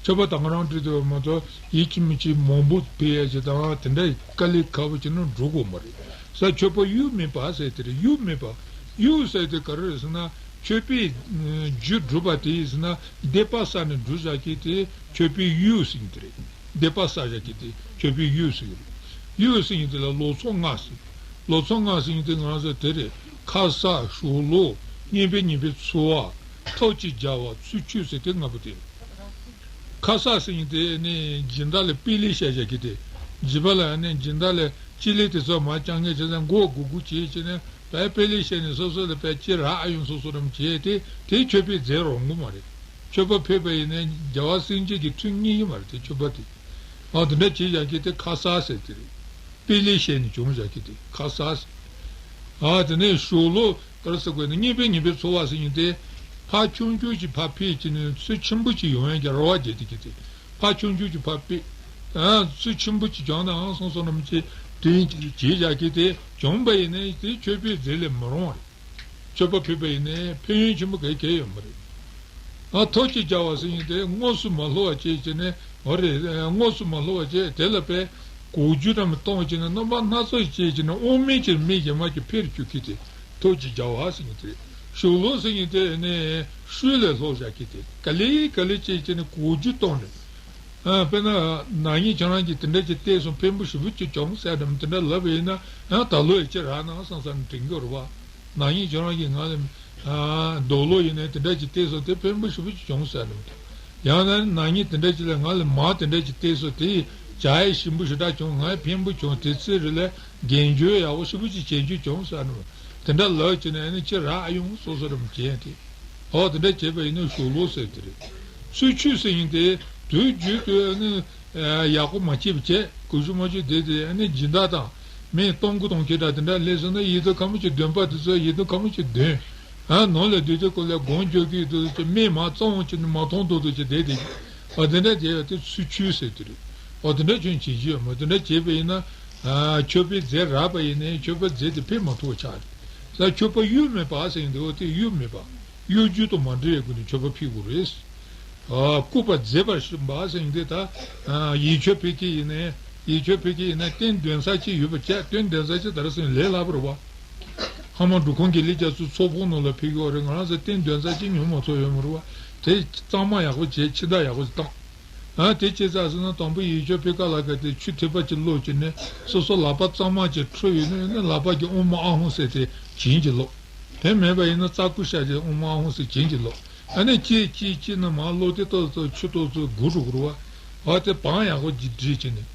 མཆོད་པ་དང་ག་རང་འགྲིག་དེ་ཡོད་མ་གཏོགས་ཡིད་ཀྱི་མི་ཆེས་མང་པོ་ཕུལ་ཡ་ཞིག་དང་དེ་འདྲ་དཀའ་ལས་ཁག་པོ་བྱས་ན་འགྲོ་དགོས་མ་རེད། ས་མཆོད་པ་གཡུ་མེད་པ་ཟེར་དེ་རེད། གཡུ་མེད་པ། གཡུ་ཟེར་དེ་ག་རེ་རེད་ཟེར་ན་མཆོད་པའི་རྒྱུ་སྒྲུབ་པ་དེ་ཡིན་ཟེར་ན་སྡིག་པ་བསགས་ནས་སྒྲུབ་བཞག་གི་དེ་མཆོད་པའི་གཡུ་ཟེར་གྱི་དེ་རེད། སྡིག་པ་བསགས་བཞག་གི་དེ་མཆོད་པའི་གཡུ་ཟེར་གྱི་རེད། གཡུ་ཟེར་གྱི་དེ་ལ་ལོ་ཚོགས་ལྔ་ཟེར། ལོ་ཚོགས་ལྔ་ཟེར་གྱི་དེ་ང་ཚོ་དེ་རེད། ཁ་ཟས་ཞོ་ལོ་བསྙེན་པའི་ཉིན་པའི་འཚོ་བ། ཐབས་ཀྱི་བྱ་བ། ཚུལ་འཆོས་ཟེར་དེ་ལྔ་པོ་དེ་རེད། ཁ་ཟས་ཟེར་གྱི་དེ་ནི་སྦྱིན་བདག་ལ་སྤེལ་ལེགས་བཤད་བཞག་གི་དེ། སྦྱིན་པ་ལ་ནི་སྦྱིན་བདག་ལ་སྤྱི་ལེ་དེ་ཚོ་མ་ཅང་གི་བྱས་ཙང་མགོ་སྒུར་སྒུར་བྱས་བྱས་ནས་དཔེ་སྤེལ་ལེགས་བཤད་ནས་སོ་སོ་ལ་དཔེ་ཅི་རག་ཨ་ཡོང་སོ་སོ་རམ་བྱས་ཏེ་དེ་མཆོད་པའི་རྫས་རང་གི་མ་རེད། མཆོད་པ་ཕུལ་བ་ཡིན་ནའི་རྒྱལ་བ་སེང་གེ་གི་མཐུ་རྙེད་ཀྱི་མ་རེད་དེ་མཆོད་པ་དེ། ཨ་དེ་འདྲ་བྱས་བཞག་གི་དེ་ཁ་ཟས་ཟེར་དེ་རེད། སྤེལ་ལེགས་བཤད་ནས་བྱུང་བཞག་གི་དེ་ཁ་ཟས་ཟེར། ཨ་དེ་ནས་ཞོ་ལོ་ག་རེ་ཟེར་དགོས་ན་བསྙེན་པའི་ཉིན་པའི་འཚོ་བ་ཟེར་མཁན་དེ་ཕར་ཆུང་ཆུང་ཅིག་ཕར་ཕུལ་བྱས་ནས་ཚུར་ཆེན་པོ་ཅིག་ཡོང་ཡག་གི་རེ་བ་བྱེད་དེ་གི་དེ། ཕར་ཆུང་ཆུང་ཅིག་ཕར་ཕུལ། ཨ་ཚུར་ཆེན་པོ་ཅིག་བྱུང་ནའང་སོང་སོང་ནམ་ཅིག་དེ་བྱས་བཞག་གི་དེ་བྱུང་བ་ཡིན་ནའི་དེ་མཆོད་པའི་རྫས་ལས་མི་རུང་བ་རེད། མཆོད་པ་ཕུལ་བ་ཡིན་ནའི་ཕན་ཡོན་ཆེན་པོ་ག་གེ་ཡོད་མ་རེད། ཨ་ཐབས་ཀྱི་བྱ་བ་ཟེར་མཁན་དེ་དངོས་སུ་མ་སླུ་བ་བྱས་བྱས་ནས་འོ་རེད། དངོས་སུ་མ་སླུ་བ་བྱས་དེ་ལ་དཔེ་གོ་རྒྱུ་འདྲ་མི་གཏོང་བྱས་ནས་རྣམ་པ་སྣ་ཚོགས་བྱས་བྱས་ནས་དབང་མེད་ཀྱི་མི་གཞན་མ་གི་ཕེར་བཅུག་གི་དེ་ཐབས་ཀྱི་བྱ་བ་ཟེར་མཁན་དེ་རེད། ཞོ་ལོ་ཟེར་མཁན་དེ་ནི་ཤུལ་ལས་སློག་བཞག་གི་དེ་ག་ལེ་ག་ལེ་བྱས་བྱས་ནས་གོ་རྒྱུ་གཏོང་ནས། ཨ་དཔེར་ན་ནག་ཉེས་ཁྱེད་རང་གིས་དེ་འདྲ་ཅིག་བལྟས་སོང་ཕན་པོ་ཞེ་པོ་ཅིག་བྱུང་ཟེར་དམ་དེ་འདྲ་ལབ་པ་ཡིན་ན་ཡང་ད་ལོ་ཡི་ཅི་རག་ན་བསམ་བསམ་དྲན་གྱི་རེད་བ། ནག་ཉེས་ཁྱོད་རང་གིས་ང་ལ་ཨ་རྡོ་ལོ་ཡིན་ནའི་དེ་འདྲ་ཅིག་བལྟས་སོང་དེ་ཕན་པོ་ཞེ་པོ་ཅིག་བྱུང་ཟེར་ནས། ཡང་ན་ནག་ཉེས་དེ་འདྲ་ཅིག་ལ་ང་ལ་མར་དེ་འདྲ་ཅིག་བལྟས་སོང་དེ་ཡིས་བྱ་ཡི་ཞིམ་པོ་ཞེ་དྲག་བྱུང་ང་ཡི་ཕན་པོ་བྱུང་དེ་ཚེ་རིང་ལ་རྒན་གྱོད་ཡག་པོ་ཞེ་པོ་ཅིག་བྱེད་རྒྱུ་བྱུང་ཟེར་ནས་དེ་འདྲ་ལབ་བྱས་ནས་ཨ་ནི་ཅི་རག་ཨ་ཡོང་སོ་སོ་རེ་མ་བྱས་ཏེ། ཨོ་དེ་འདྲ་བྱས་པ་ཡིན་ན་ཞོ་ལོ་ཟེར་དེ་རེད། ཚུལ་འཆོས་ཟེར་ཡིན་ཏེ་དུས་རྒྱུན་དུ་ཨ་ནི། ཡག་པོ་མ་བྱས་པ་བྱས་གོ་རྒྱུ་མ་བྱུང་དེ་དེ་ཨ་ནི་སྦྱིན་བདག་དང་མི་གཏོང་གི་གཏོང་ཁྱེད་དྲ་དེ་འདྲ་ལས་སོང་ན་ཡིད་དུ་ཁ་མོ་ཅིག་འདོན་པ་དེ་ཚོ་ཡིད་དུ་ཁ་མོ་ཅིག་འདོན། ཨ་ནང་ལ་སྡོད་དུས་ཀོ་ལས་སྒོམ་རྒྱག་གི་འདུག་ཅེས་མི་མ་གཙང་བོ་ཅིག་ནི་མ་མཐོང་འདུག་འདུག་ཅེས་བསྡད་དེ། ཨ་དེ་འདྲ་བྱས་ཡོད་དེ་ཚུལ་འཆོས་ཟེར་དེ་རེད། ཨ་དེ་འདྲ་ཁྱོད་བྱེད་རྒྱུ་ཡོད་མ་དེ་འདྲ་བྱས་པ་ཡིན་ན། མཆོད་པའི་རྫས་རག་པ་ཡིན་ནའི་མཆོད་པའི་རྫས་དེ་ཕན་མ་ཐོགས་ཆགས་རེད། ས་མཆོད་པ་གཡུ་མེད་པ་ཟེར་ཡིན་དེ་འོ་དེ་གཡུ་མེད་པ། གཡོ་སྒྱུ་དང་མ་འདྲེས་པའི་སྒོ་ནས་མཆོད་པ་ཕུལ་དགོས་རེད། ཨ་སྐུར་པ་མཛེས་པར་བྱིན་པ་ཟེར་ཡིན་དེ་ད། ཡིད་མཆོད་ཕུལ་གྱི་ཡིན་ནའི། ཡིད་མཆོད་ཕུལ་གྱི་ཡིན་ན་རྟེན་འདོན་ས་ཅིག་ཡོད་པ་བྱས་རྟེན་འདོན་ས་ཅིག་ད་ར་སོང་ལས་སླ་པོ་རེད་བ། ཧ་མ་འབྲུ་ཁང་གི་ལི་རྒྱ་མཚོ་ཚོགས་ཁང་ནང་ལ་ཕུལ་གྱི་ཡོད་རེད། ང་རང་ཚོ་རྟེན་འདོན་ས་ཅིག་ཉུང་མ་ཚོ་ཡོད་མ་རེད་བ། དེ་གཙང་མ་ཡག་པོ་བྱས་ཕྱི་ཟླ་ཡག་པོ་ཞིག་བཏང་། ཨ་དེ་བྱས་ཚར་སོང་ན་དང་པོ་ཡིད་མཆོད་ཕུལ་ཁ་ལ་ག་དེ་ཆུ་ཐིགས་པ་ཅིག་བླུགས་བྱས་ནས་སོ་སོ་ལག་པ་གཙང་མ་ཅིག་འཁྲུ་ཡོད་ན་ཡོད་ན་ལག་པ་གི་ཨོཾ་ཨཱཿཧཱུྃ་ཟེར་དེ་བྱིན་གྱིས་རློབས། དེ་མེད་པ་ཡིན་ན་རྩ་སྐུ་བཤགས་བྱས་ཨོཾ་ཨཱཿཧཱུྃ་ཟེར་བྱིན་གྱིས་རློབས། ཨ་ནི་གཅིག་གཅིག་གཅིག་ནས་མར་བླུགས་ཏེ་ཏོག་ཙམ་ཆུ་ཏོག་ཙམ་སྒུར་འགྲོ་དགོས་རེད་བ། འོ་དེ་བང་ཡག་པོ་ཅིག་བསྒྲིགས་བྱས་ནས།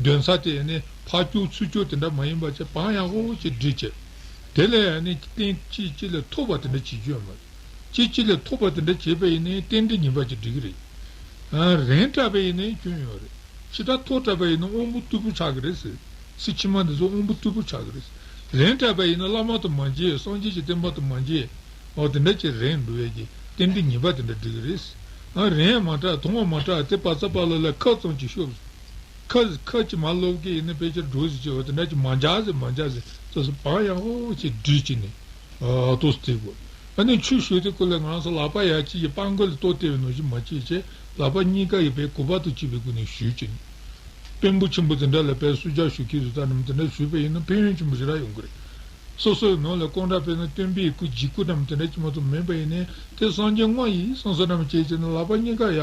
འདོན་ས་དེ་ནི་ཕར་རྒྱུག་ཚུར་རྒྱུག་དེ་འདྲ་མ་ཡིན་པ་བྱས་བང་ཡག་པོ་ཅིག་བསྒྲིགས་བྱས། དེ་ལས་ཨ་ནི་རྟེན་གཅིག་གཅིག་ལས་མཐོ་བ་དེ་འདྲ་བྱེད་རྒྱུ་ཡོད་མ་རེད། གཅིག་གཅིག་ལས་མཐོ་བ་དེ་འདྲ་བྱས་པ་ཡིན་ནའི་རྟེན་འབྲེལ་ངེས་པ་ཅིག་འགྲིག་གི་རེད། ཨ་རིང་དྲགས་པ་ཡིན་ནའི་སྐྱོན་ཡོད་རེད། ཇི་ལྟར་མཐོ་དྲགས་པ་ཡིན་ན་དབང་པོ་རྟུལ་པོ་ཆགས་ཀྱི་རེད་ཟེར། ཚེ་ཕྱི་མ་འདི་ཚོ་དབང་པོ་རྟུལ་པོ་ཆགས་ཀྱི་རེད་ཟེར། རིང་དྲགས་པ་ཡིན་ན་བླ་མ་དང་མ་མཇལ་སངས་རྒྱས་ཀྱི་བསྟན་པ་དང་མ་མཇལ། འོ་དེ་འདྲ་ཅིག་རིང་འགྲོ་བའི་གི་རྟེན་འབྲེལ་ངེས་པ་དེ་འདྲ་འགྲིག་གི་རེད་ཟེར། ཨ་རིང་མ་དྲགས་དང་བ་མ་དྲགས་དེ་བ་ཚ་བ་ལ་ལ་ཁ་ཙམ་ཅིག་ཤོབ་ཟེར། ཁ་ཁ་ཅིག་མ་ལོབས་ཀྱི་ཡིན་ན་ཕལ་ཆེར་འགྲོ་ཟེར་ཅིག་འོ་དེ་འདྲ་ཅིག་མ་མཇལ་ཟེར་མ་མཇལ་ཟེར་སོ་སོ་བང་ཡག་པོ་ཅིག་བསྒྲིགས་བྱས་ནས། ཨ་ཏོག་ཙམ་དེ་དགོས། ཨ་ནི་ཆུ་བཞུར་དེ་ཀོ་ལས་ང་རང་ཚོ་ལག་པ་ཡ་གཅིག་གི་པང་གོ་ལ་ཏོག་དེ་བའི་ནང་བཞིན་མ་བྱེད་བྱས། ལག་པ་གཉིས་ཀ་ཡི་བའི་གུས་པ་དང་བཅས་པའི་སྒོ་ནས་ཞུས་བྱས་ནས། དཔོན་པོ་ཆེན་པོ་དེ་འདྲ་ལ་བའི་བསུ་ཇ་ཞུ་མཁན་བཟོ་ལྟ་རྣམས་དེ་འདྲ་ཞུས་པ་ཡིན་ན་ཕན་ཡོན་ཆེན་པོ་ཞེ་དྲག་ཡོང་གི་རེད། སོ་སོའི་ནང་ལ་སྐུ་འདྲ་དཔེར་ན་སྟོན་པའི་སྐུ་འཇིགས་སྐུལ་རྣམས་དེ་འདྲ་ཅི་མ་གཏོགས་མེད་པ་ཡིན་ནའི་དེ་སངས་རྒྱས་དངོས་ཡིན་བསམ་བསམ་རྣམས་བྱས་བྱས་ནས་ལག་པ་གཉིས་ཀ་ཡ་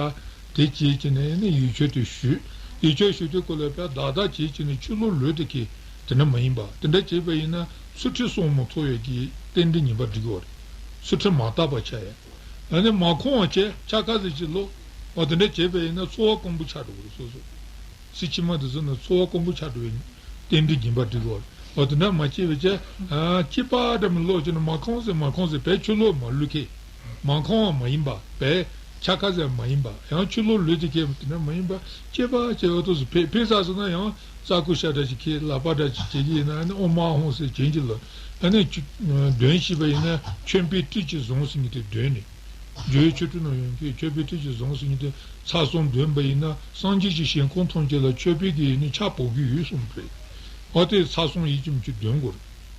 དེ་བྱས་བྱས་ནས་ནི་ཡིད་ཆོས་དེ་ཞུས། ཡིད་ཆོས་ཞུ་དུས་སྐོར་ལ་བའི་བདག་བདག་བྱས་བྱས་ནས་ཆོས་ལུགས་ལུགས་དེ་གས་དེ་འདྲ་མ་ཡིན་པ་དེ་འདྲ་བྱས་པ་ཡིན་ན་ཚུལ་ཁྲིམས་སྲུང་མ་ཐོབ་ཡས་ཀྱི་རྟེན་འབྲེལ་ངན་པ་འགྲིག་གི་ཡོད་རེད། ཚུལ་ཁྲིམས་མ་དག་པ་ཆགས་ཡས། ཨ་ནི་མ་ཁོང་བ་བྱས་ཆ་ཁ་ཟིག་ཅིག་ལོ། འོ་དེ་འདྲ་བྱས་པ་ཡིན་ན་འཚོ་བ་དཀོན་པོ་ཆགས་འགྲོ་གི་རེད་སོ་སོ། ཚེ་ཕྱི་མ་དེ་ཚོ་ནི་འཚོ་བ་དཀོན་པོ་ཆགས་འགྲོ་བའི་རྟེན་འབྲེལ་སྦྱིན་པ་འགྲིག་གོ། འོ་དེ་འདྲ་མ་བྱས་པའི་ཆ། སྐྱེས་པ་འདྲ་མི་ལོག་ཅིག་ནི་མ་ཁོང་ཟེར་མ་ཁོང་ཟེར་བས་ཆུ་ལོག་མ་ལུས་ཁེ། མ་ཁོང་བ་མ་ཡིན་པ་བས་ཆ་ཁ་ཟེར་མ་ཡིན་པ་ཡང་ཆུ་ལོག་ལུས་དེ་ཁེ་དེ་འདྲ་མ་ཡིན་པ་སྐྱེས་པ་བྱས་འོ་ཐོག་སུ་ཕེ་ཕེ་ས་སུ་ན་ཡང་རྩ་ཁུ་ཤ་འདྲ་ཅིག་ཁེ་ལག་པ་འདྲ་ཅིག་བྱེད་ཀྱི་ཡིན་ན་ནི་ཨོ་མ་ཧོང་ཟེར་བྱེད་ཀྱི་ལ། ཨ་ནི་གདོན་ཞིག་པ་ཡིན་ན་ཁྱོད་པའི་སྤྲིས་ཀྱི་བཟུང་ཟིན་གྱི་དེ་གདོན་ནི། འཇོལ་ཆོས་དྲུག་ནང་ཡོང་གི་ཆོས་པའི་ཐུགས་ཀྱི་བཟང་ཟིན་ཏེ་ཚ་གསུམ་འདོན་པ་ཡིན་ན་སངས་རྒྱས་ཀྱི་ཞིང་ཁམས་ཐམས་ཅད་ལ་ཆོས་པའི་གི་ཡིན་ནི་ཆ་བོ་གི་ཡོད་གསུངས་པ་རེད། འོ་དེ་ཚ་གསུམ་ཡིད་ཀྱི་མི་ཆོས་འདོན་དགོས་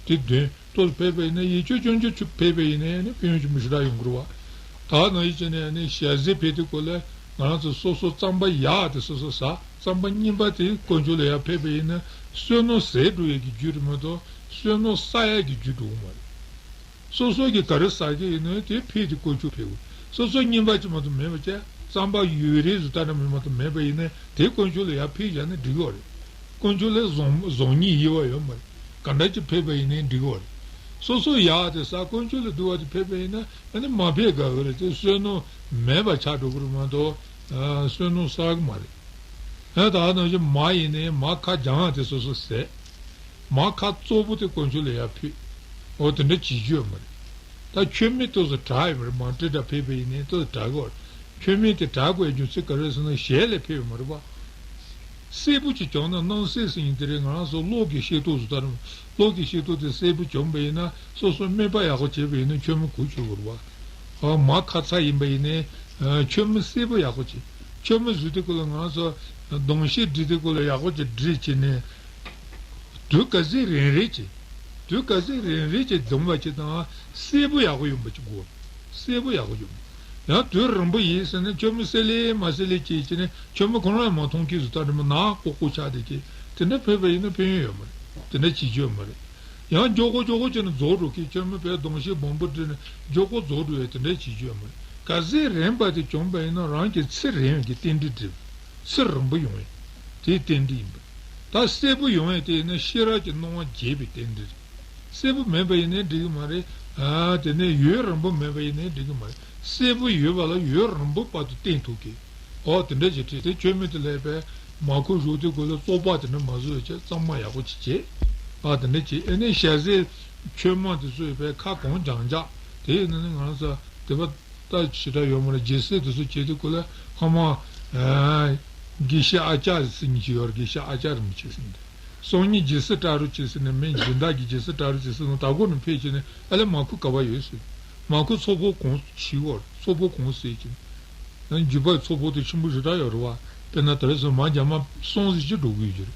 རེད། དེ་འདོན་ཏོ་ཕེབས་པ་ཡིན་ན་ཡིད་ཆོས་ཅུང་ཅུང་ཆུ་ཕེབས་པ་ཡིན་ན་ནི་ཕན་ཡོན་ཆེན་པོ་ཞེ་དྲག་ཡོང་གི་རེད་བ། ད་ནང་ཡིད་ཀྱི་ནས་ནི་ཞལ་ཟས་ཕེབས་དུས་སྐོར་ལ་ང་རང་ཚོ་སོ་སོ་རྩམ་པ་ཡག་དེ་སོ་སོ་ཟ་རྩམ་པ་རྙིང་པ་དེ་དཀོན་མཆོག་ལ་ཡར་ཕེབས་པ་ཡིན་ན་བསོད་ནམས་ཟད་འགྲོ་ཡས་ཀྱི་རྒྱུ་རེད་མ་གཏོགས་བསོད་ནམས་བསགས་ཡས་ཀྱི་རྒྱུ་འགྲོ་གི་མ་རེད། སོ་སོ་གིས་ག་རེ་ཟ་གི་ཡིན་ནའི་དེ་ཕུད་དེ་དཀོན་མཆོག་ཕུལ་དགོས། སོ་སོ་རྙིང་པ་ཅིག་མ་གཏོགས་མེད་པ་བྱས། རྩམ་པ་ཡོད་རེད་བཟོ་ལྟ་འདྲ་མིན་མ་གཏོགས་མེད་པ་ཡིན་ནའི་དེ་དཀོན་མཆོག་ལ་ཡར་ཕུལ་བཞག་ན་འགྲིག་གི་རེད། དཀོན་མཆོག་ལ་བཟང་བཟང་ཉིད་ཡོད་པ་ཡོད་མ་རེད། ག་འདྲ་ཅིག་ཕུལ་བ་ཡིན་ནའི་འགྲིག་གི་རེད། སོ་སོ་ཡག་དེ་ཟ་དཀོན་མཆོག་ལ་སྡུག་པ་དེ་ཕུལ་བ་ཡིན་ན་ཨ་ནི་མ་ཕུལ་དགའ་གི་རེད་དེ་བསོད་ནམས་མེད་པ་ཆགས་འགྲོ་གི་རེད་མ་གཏོགས་བསོད་ནམས་བསགས་གི་མ་རེད། ཨ་ད་ནང་བཞིན་མ་ཡིན་ནའི་མ་ཁ་རྒྱངས་དེ་སོ་སོ་ཟས། མ་ཁ་གཙོ་བོ་དེ་དཀོན་མཆོག་ལ་ཡར་ཕུལ། འོ་དེ་འདྲ་བྱེད་རྒྱུ་ཡོད་མ་རེད། ད་མཆོད་མེ་ཏོག་ཙམ་གྲགས་ཡོད་མ་རེད་མ་འདྲེ་འདྲ་ཕེབས་པ་ཡིན་ནའི་ཏོག་ཙམ་གྲགས་དགོས་རེད། མཆོད་མེ་དེ་གྲགས་དགོས་རྒྱུ་མཚན་ག་རེ་ཟེར་ན་ཞལ་ལས་ཕེབས་ཡོད་མ་རེད་པ། སྲད་བུ་ཅིག་བྱུང་ན་སྣང་སྲིད་ཟེར་མཁན་དེ་རེད་ང་རང་ཚོ་གློག་གི་ཤེལ་ཏོག་བཟོ་ལྟ་རུང་གློག་གི་ཤེལ་ཏོག་དེ་སྲད་བུ་བྱུང་པ་ཡིན་ན་སོ་སོ་སྨན་པ་ཡག་པོ་བྱས་པ་ཡིན་ན་མཆོད་མེ་གོ་ཆོད་དགོས་རེད་པ། ཨ་མ་ཁ་ཚ་ཡིན་པ་ཡིན་ནའི་མཆོད་མེ་སྲད་བུ་ཡག་པོ་བྱེད། མཆོད་མེ་བཟོས་དུས་སྐབས་ལ་ང་ཚོ་གདོང་ཤེལ་སྒྲིག་དུས་སྐབས་ལ་ཡག་པོ་ཅིག་སྒྲིག་བྱས་ནས་དུས་ག་ཚོད་རན་རན་བྱེད། དུས་ག་ཚོད་རན་རན་བྱེད་གདོང་པ་ཅིག་དང་སྲད་བུ་ཡག་པོ་ཡོང་པ་ཅིག་དགོས། སྲད་བུ་ཡག་པོ་ཡོང་། ཡང་དུས་རིང་པོ་ཡིན་ཟེར་ན་མཆོད་མེ་སྲེག་ལེ་མ་སྲེག་ལེ་བྱེད་བྱས་ནས་མཆོད་མེ་ཁོ་རང་ཡང་མ་མཐོང་གི་བཟོ་ལྟ་འདྲ་མོ་ནག་ཀོག་ཀོག་ཆགས་བསྡད་ཀྱི་དེ་འདྲ་ཕེབས་པ་ཡིན་ན་ཕན་ཡོན་ཡོད་མ་རེད། དེ་འདྲ་བྱེད་རྒྱུ་ཡོད་མ་རེད། ཡང་མགྱོགས་པོ་མགྱོགས་པོ་བྱས་ནས་རྫོགས་འགྲོ་གི་མཆོད་མེ་བས་གདོང་ཤེལ་སྦོམ་པོ་བྲིས་ནས་མགྱོགས་པོ་རྫོགས་འགྲོ་ཡས་དེ་འདྲ་བྱེད་རྒྱུ་ཡོད་མ་རེད། ག་ཚོད་རན་པ་དེ་བྱུང་པ་ཡིན་ན་རང་གི་ཚེ་རིང་བའི་གི་རྟེན་འབྲེལ་འགྲིག་ཚེ་རིང་པོ་ཡོང་ཡས་དེའི་རྟེན་འབྲེལ་ཡིན་པ། ད་སྲད་བུ་ཡོང་ཡས་དེ་ཡིན་ན་ཤེས་རབ་ཀྱི་སྣང་བ་རྒྱས་པའི་རྟེན་འབྲེལ་རེད། སྲད་བུ་མེད་པ་ཡིན་ནའི་འགྲིག་གི་མ་རེད། ཨ་དེ་ནས་ཡུན་རིང་པོ་མེད་པ་ཡིན་ནའི་འགྲིག་གི་མ་རེད། སྲད་བུ་ཡོད་པ་ལ་ཡུན་རིང་པོ་བར་དུ་བརྟན་ཐུབ་གི། ཨོ་དེ་འདྲ་ཞིག་བྲིས་ཏེ་མཆོད་མེ་དེ་ལས་པའི་མར་ཁུ་བཞོ་དུས་སྐབས་ལ་བཙོག་པ་དེ་འདྲ་མ་བཟོ་བྱས་གཙང་མ་ཡག་པོ་ཅིག་བྱེད། ཨ་དེ་འདྲ་བྱེད་ཨེ་ནས་ཞལ་ཟས་མཆོད་མ་དེ་ཚོ་ཡོད་པའི་ཁ་གང་རྒྱག་འཇག་དེ་ཡིན་ན་ནི་ང་ཚོ་དེ་བ་ལྟ་ཞེ་དྲག་ཡོད་མ་རེད། རྗེས་སྲས་དེ་ཚོ་བྱེད་དུས་སྐབས་ལ་ཧ་མ་དགེ་བཤེས་ཨ་ཅག་ཟེར་མཁན་ཅིག་ཡོད་རེད། དགེ་བཤེས་ཨ་ཅག་རིན་པོ་ཆེ་ཟེར་མཁན་དེ། སང་ཉིན་རྗེས་སུ་བྲལ་རོགས་བྱེད་ཟེར་ནས་མི་སྦྱིན་བདག་གིས་རྗེས་སུ་བྲལ་རོགས་བྱེད་ཟེར་ནས་ད་གོ་ནས་ཕེབས་བྱས་ནས་ཨ་ལས་མར་ཁུ་ག་བ་ཡོད་ཟེར། མར་ཁུ་ཚོགས་ཕོག་གང་བྱིས་བར་ཚོགས་ཕོག་གང་ཟེར་གྱིན། ཡང་རྒྱུད་པའི་ཚོགས་ཕོག་དེ་ཆེན་པོ་ཞེ་དྲག་ཡོད་རེད་བ། དཔེར་ན་དེ་རིང་སང་མར་རྒྱ་མ་གསུམ་ཟེར་གྱི་འགྲོ་གི་ཡོད་ཀྱི་རེད།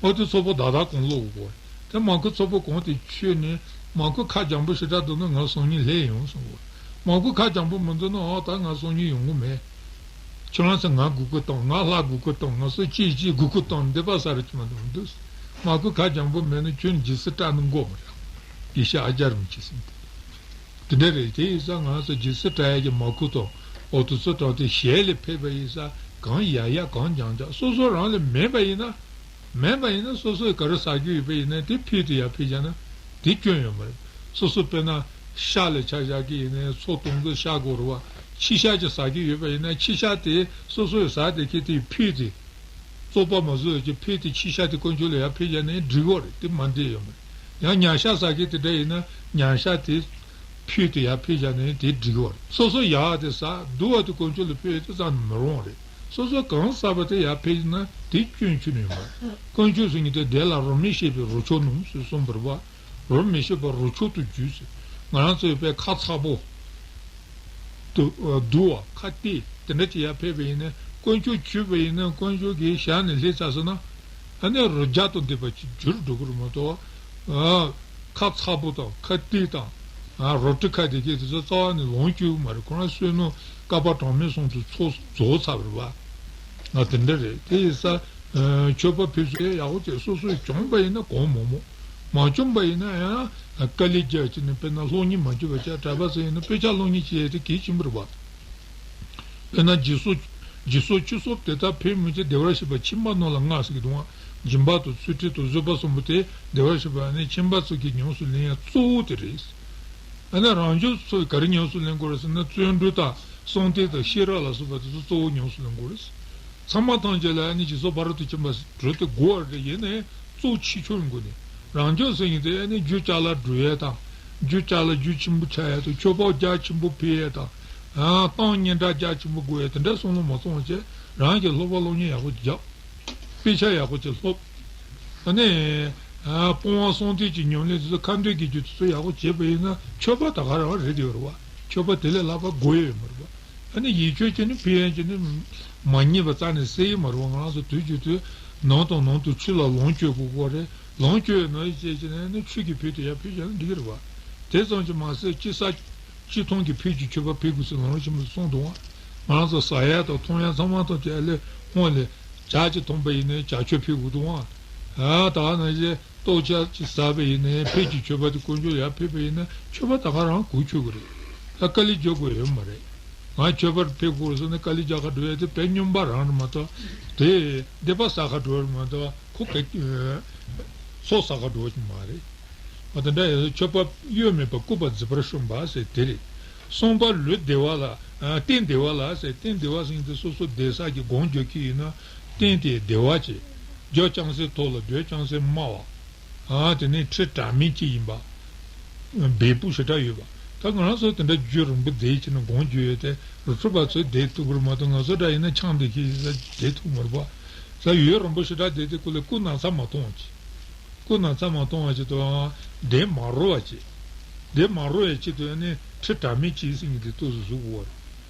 ཨོ་དེ་ཚོགས་ཕོག་བདག་བདག་གང་སློག་དགོས། དེ་མར་ཁུ་ཚོགས་ཕོག་གང་དེ་མཆོད་ནས་མར་ཁུ་ཁ་འཇམ་པོ་ཞེ་དྲག་འདུག་ན་ང་སང་ཉིན་སླེབས་ཡོང་གསུང་དགོས། མར་ཁུ་ཁ་འཇམ་པོ་མི་འདུག་ན་ཨོ་ད་ང་སང་ཉིན་ཡོང་གི་མེད། ཁྱོད་རང་ཚོ་ང་སྒུག་སྒུག་བཏང་། ང་ལྷ་སྒུག་སྒུག་བཏང་། ང་ཚོ་ཅིག་ཅིག་སྒུག་སྒུག་བཏང་། འདི་པ་ས་རུ་ཅི་མ་འདུག་མི་འདུག་མར་ཁུ་ཁ་འཇམ་པོ་མེད་ན་ཁྱོད་རྗེས་སུ་བྲལ་ནི་དགོས་མ་རེད། དགེ་བཤེས་ཨ་ཅག་རིན་པོ་ཆེ་ཟེར་དེ། དེ་འདྲ་རེད། དེ་ཡིན་ཙང་ང་ཚོ་རྗེས་སུ་བྲལ་ཡག་གི་མར་ཁུ་དང་ཨོ་དེ་ཚོ་དང་དེ་ཞལ་ལས་ཕེབས་པ་ཡིན་ཙང་གང་ཡག་ཡག་གང་རྐྱང་རྐྱང་སོ་སོ་རང་ལས་མེད་པ་ཡིན་ན། མེད་པ་ཡིན་ན་སོ་སོས་ག་རེ་ཟ་རྒྱུ་ཡོད་པ་ཡིན་ན་དེ་ཕུད་དེ་ཡར་ཕུད་བཞག་ན་དེ་སྐྱོན་ཡོད་མ་རེད། སོ་སོ་དཔེར་ན་ཤ་ལ་ཆ་བཞག་གི་ཡིན་ན་མཚོ་དུང་གི་ཤ་དགོས་རེད་བ། ཁྱི་ཤ་ཅིག་ཟ་རྒྱུ་ཡོད་པ་ཡིན་ན་ཁྱི་ཤ་དེ་སོ་སོས་ཟ་བསྡད་མཁན་དེ་ཕུད་དེ། བཙོག་པ་མ་བཟོ་ཡག་གི་ཕུད་དེ་ཁྱི་ཤ་དེ་དཀོན་མཆོག་ལ་ཡར་ཕུད་བཞག་ན་འགྲིག་གི་རེད། དེ་མ་འགྲིག་ཡོད་མ་རེད། ཡང་ཉ་ཤ་ཟ་མཁན་དེ་འདྲ་ཡིན་ན་ཉ་ཤ་དེ་ཕུད་དེ་ཡར་ཕུད་བཞག་ན་དེ་འགྲིག་གི་རེད། སོ་སོ་ཡག་དེ་ཟ་སྡུག་པ་དེ་དཀོན་མཆོག་ལ་ཕུལ་ཡག་དེ་རྩ་ནས་མི་རུང་བ་རེད། སོ་སོ་གང་ཟ་བ་དེ་ཡར་ཕུད་ན་དེ་སྐྱོན་ཁྱོན་ནས་ཡོད་མ་རེད། དཀོན་མཆོག་ཟེར་མཁན་དེ་དེ་ལ་རོ་མས་བཤད་པའི་རོ་མཆོག་སྣུམ་ཟེར་གསུངས་པ་རེད་བ། རོ་མས་བཤད་པ་རོ་མཆོག་ཏུ་གྱུར་ཟེར། ང་རང་ཚོ་ཡོད་པའི་ཁ་ཚ་པོ། དུ་དུ་བ་ཁ་གཏད་དེ་འདྲ་ཅིག་ཡར་ཕེབས་པ་ཡིན་ན་དཀོན་མཆོག་གྱུར་པ་ཡིན་ན་དཀོན་མཆོག་གི་ཞལ་ནས་སླེབས་ཚར་སོང་ན། ཨ་ནི་རོ་བརྒྱ་དང་ལྡན་པ་ཅིག་འགྱུར་འགྲོ་གི་རེད་མ་གཏོགས། ཨ་ཁ་ཚ་པོ་དང་ཁ་གཏད་དང་། ཨ་རོ་ཊི་ཁ་དེ་གས་དེ་ཚོ་རྩ་བ་ནས་ལོངས་སྤྱོད་ཀྱི་མ་རེད། ཁོ་རང་བསོད་ནམས་བསྐལ་པ་གྲངས་མེད་གསུམ་དུ་ཚོགས་རྫོགས་ཚར་བ་རེད་པ། ང་དེ་འདྲ་རེད། དེ་ཡིན་ཙང་མཆོད་པ་ཕུལ་ཚུལ་ཡག་པོ་བྱས། སོ་སོས་བྱུང་པ་ཡིན་ན་གང་མང་མང་། མ་བྱུང་པ་ཡིན་ན་ཡང་དཀའ་ལས་རྒྱག་བྱས་ནས། དཔེར་ན་སློབ་གཉེར་མ་བྱས་པ་བྱས། གྲྭ་པ་ཚོ་ཡིན་ན་དཔེ་ཆ་སློབ་གཉེར་བྱེད་ཡས་དེ་གལ་ཆེན་པོ་རེད་པ། དཔེར་ན་སྦྱིན་སོགས། སྦྱིན་སོགས་མཆོད་སོགས་དེ་དག་ཕན་མི་བྱེད། བདེ་བར་གཤེགས་པ་མཁྱེན་པ་རྣམས་ལ་མངའ་ཟེར་གྱི་འདུག་པ། སྦྱིན་པ་དང་ཚུལ་ཁྲིམས་དང་བཟོད་པ་གསུམ་པོ་དེ་བདེ་བར་གཤེགས་པ་ནི་མཁྱེན་པ་ཚོ་གིས་ཉམས་སུ་ལེན་ཡ་གཙོ་བོ་དེ་རེད། ཨ་ནི་རང་ཕྱོགས་ཚོས་ག་རེ་ཉམས་སུ་ལེན་དགོས་རེད་ཟེར་ན། བརྩོན་འགྲུས་དང་གསང་སྟེ་དང་ཤེས་རབ་ལ་སོགས་པ་དེ་ཚོ་གཙོ་བོ་ཉམས་སུ་ལེན་དགོས་རེད། ཚང་མ་ཐམས་ཅད་ལ་ཨ་ནི་སྦྱིན་སོགས་ཕ་རོལ་ཏུ་ཕྱིན་པ་གྲོལ་ཏེ་དགོས་པ་རེད། ཡིན་ནའི་གཙོ་ཆེ་ཤོས་ཡིན་དགོས་ནི། རང་ཕྱོགས་ཟེར་མཁན་དེ་ཨ་ནི་རྒྱུ་ཅ་ལག་སྒྲུབ་ཡས་དང་། རྒྱུ་ཅ་ལག་རྒྱུ་ཆེན་པོ་ཆགས་ཡས་དང་། མཆོད་པ་རྒྱ་ཆེན་པོ་ཕུལ་ཡས་དང་། ཨ་གཏམ་སྙན་གྲགས་རྒྱ་ཆེན་པོ་དགོས་ཡས་དེ་འདྲ་བསམ་བློ་མ་བཏང་བྱས། རང་གི་སློབ་པ་སློབ་གཉེར་ཡག་པོ་རྒྱབ། དཔེ་ཆ་ཡག་པོ་ཅིག་ལྷབ། ཨ་ནི་ཨ་སྤོང་བ་གསང་སྟེ་གྱི་ཉམས་ལེན་དེ་ཚོ། ཁ་འདོན་གྱི་རྒྱུ་དེ་ཚོ་ཡག་པོ་བྱས་པ་ཡིན་ན་མཆོད་པ་ད་ག་རང་རེད་ཡོད་རེད་པ། མཆོད་པ་དེ་ལས་ལྷག་པ་དགོས་ཡས་ཡོད་མ་རེད་པ། ཨ་ནི་ཡིད་ཆོས་ཅན་ནི་ཕན་ཡོན་ཅན་ནི་མ་རྙེད་པ་རྩ་ནས་སེལ་ཡས་མ་རེད་པ། ང་རང་ཚོ་དུས་རྒྱུན་དུ་ནང་དང་ནང་དུ་ཆོས་ལ་ལོངས་སྤྱོད་དགོས་ཀྱི་རེད། ལོངས་སྤྱོད་ནང་བཞིན་བྱས་བྱས་ནས་ནི་ཆོས་ཀྱི་ཕུད་དེ་ཡར་ཕུལ་བྱས་ན་འགྲིག་གི་རེད་པ། དེ་ཙམ་གྱིས་མ་ཟད་ཅི་ས་ཅི་མཐོང་གི་ཕུད་ཀྱི་མཆོད་པ་ཕུལ་དགོས་ཟེར་ལམ་རིམ་ཆེན་མོ་གསུངས་འདུག་པ། ང་རང་ཚོ་ཟ་ཡ་དང་འཐུང་ཡ་ཚང་མ་ཐམས་ཅད་ལས་སྔོན་ལ་ཇ་ཅིག་འཐུང་པ་ཡིན་ནའི་ཇ་མཆོད་ཕུལ་དགོས་འདུག་པ། ཨ་ད་ག་ནང་བཞིན་ལྟོ་ཆས་ཅིག་ཟ་བ་ཡིན་ནའི་ཕུད་ཀྱི་མཆོད་པ་དེ་དཀོན་མཆོག་ལ་ཡར་ཕུལ་བ་ཡིན་ན་མཆོད་པ་ད་ག་རང་གོ་ཆོད་ཀྱི་རེད། ད་དཀའ་ལས་རྒྱག་དགོས་ཡོད་མ་རེད། ང་མཆོད་པ་ཕུལ་དགོས་ཟེར་ན་དཀའ་ལས་རྒྱག་ག་འགྲོ་ཡ་དེ་དཔེ་སྨྱོན་པ་རང་རེད་མ་གཏོགས། དེ་སྡིག་པ་བསགས་ག་འགྲོ་རེད་མ་གཏོགས། ཁོ་ག་ཚོགས་བསགས་ག་འགྲོ་གི་མ་རེད། འོ་དེ་འདྲ་ཡིན་ཙང་མཆོད་པ་གཡོ་མེད་པར་བཀུར་བར་མཛད་པར་ཤོག་པ་ཟེར་དེ་རེད། གསུམ་པ་ལུས་བདེ་བ་ལ། ཨ་རྟེན་བདེ་བ་ལ་ཟེར། རྟེན་བདེ་བ་ཟེར་མཁན་དེ་སོ་སོ་བདེ་ས་གི་སྒོམ་རྒྱག་གི་ཡིན་ན་རྟེན་དེ་བདེ་བ་ཅིག་རྒྱུ་རྐྱང་སའི་ཐོག་ལ་འདོད་རྐྱང་སའི་དམའ་བ། ཨ་དེ་ནས་ཁྲི་དྲ་མིག་ཅིག་ཡིན་པ། འབེལ་པོ་ཞེ་དྲག་ཡོད་པ། ད་ང་རང་ཚོ་དེ་འདྲ་རྒྱུན་རིང་པོ་བསྡད་བྱས་ནས་སྒོམ་རྒྱག་ཡས་དེ་རི་ཁྲོད་པ་ཚོས་བསྡད་ཐུབ་ཀྱི་རེད་མ་གཏོགས། ང་ཚོ་འདྲ་ཡིན་ན་ཆང་འདི་ཁྱེར་ཡིན་ཙང་བསྡད་ཐུབ་མ་རེད་པ། ས་ཡུན་རིང་པོ་ཞེ་དྲག་བསྡད་དེ་ཁོ་ལ་སྐུ་ན་ཚ་མ་གཏོང་བ་ཅིག་སྐུ་ན་ཚ་མ་གཏོང་བ་ཅིག་དང་། གདན་མ་རོལ་བ་ཅིག་གདན་མ་རོལ་བའི་ཆེད་དུ་ནི་ཁྲི་དྲ་མིག་ཅིག་ཟེར་མཁན་དེ་ཏོག་ཙམ་བཟོ་དགོས་པ་རེད།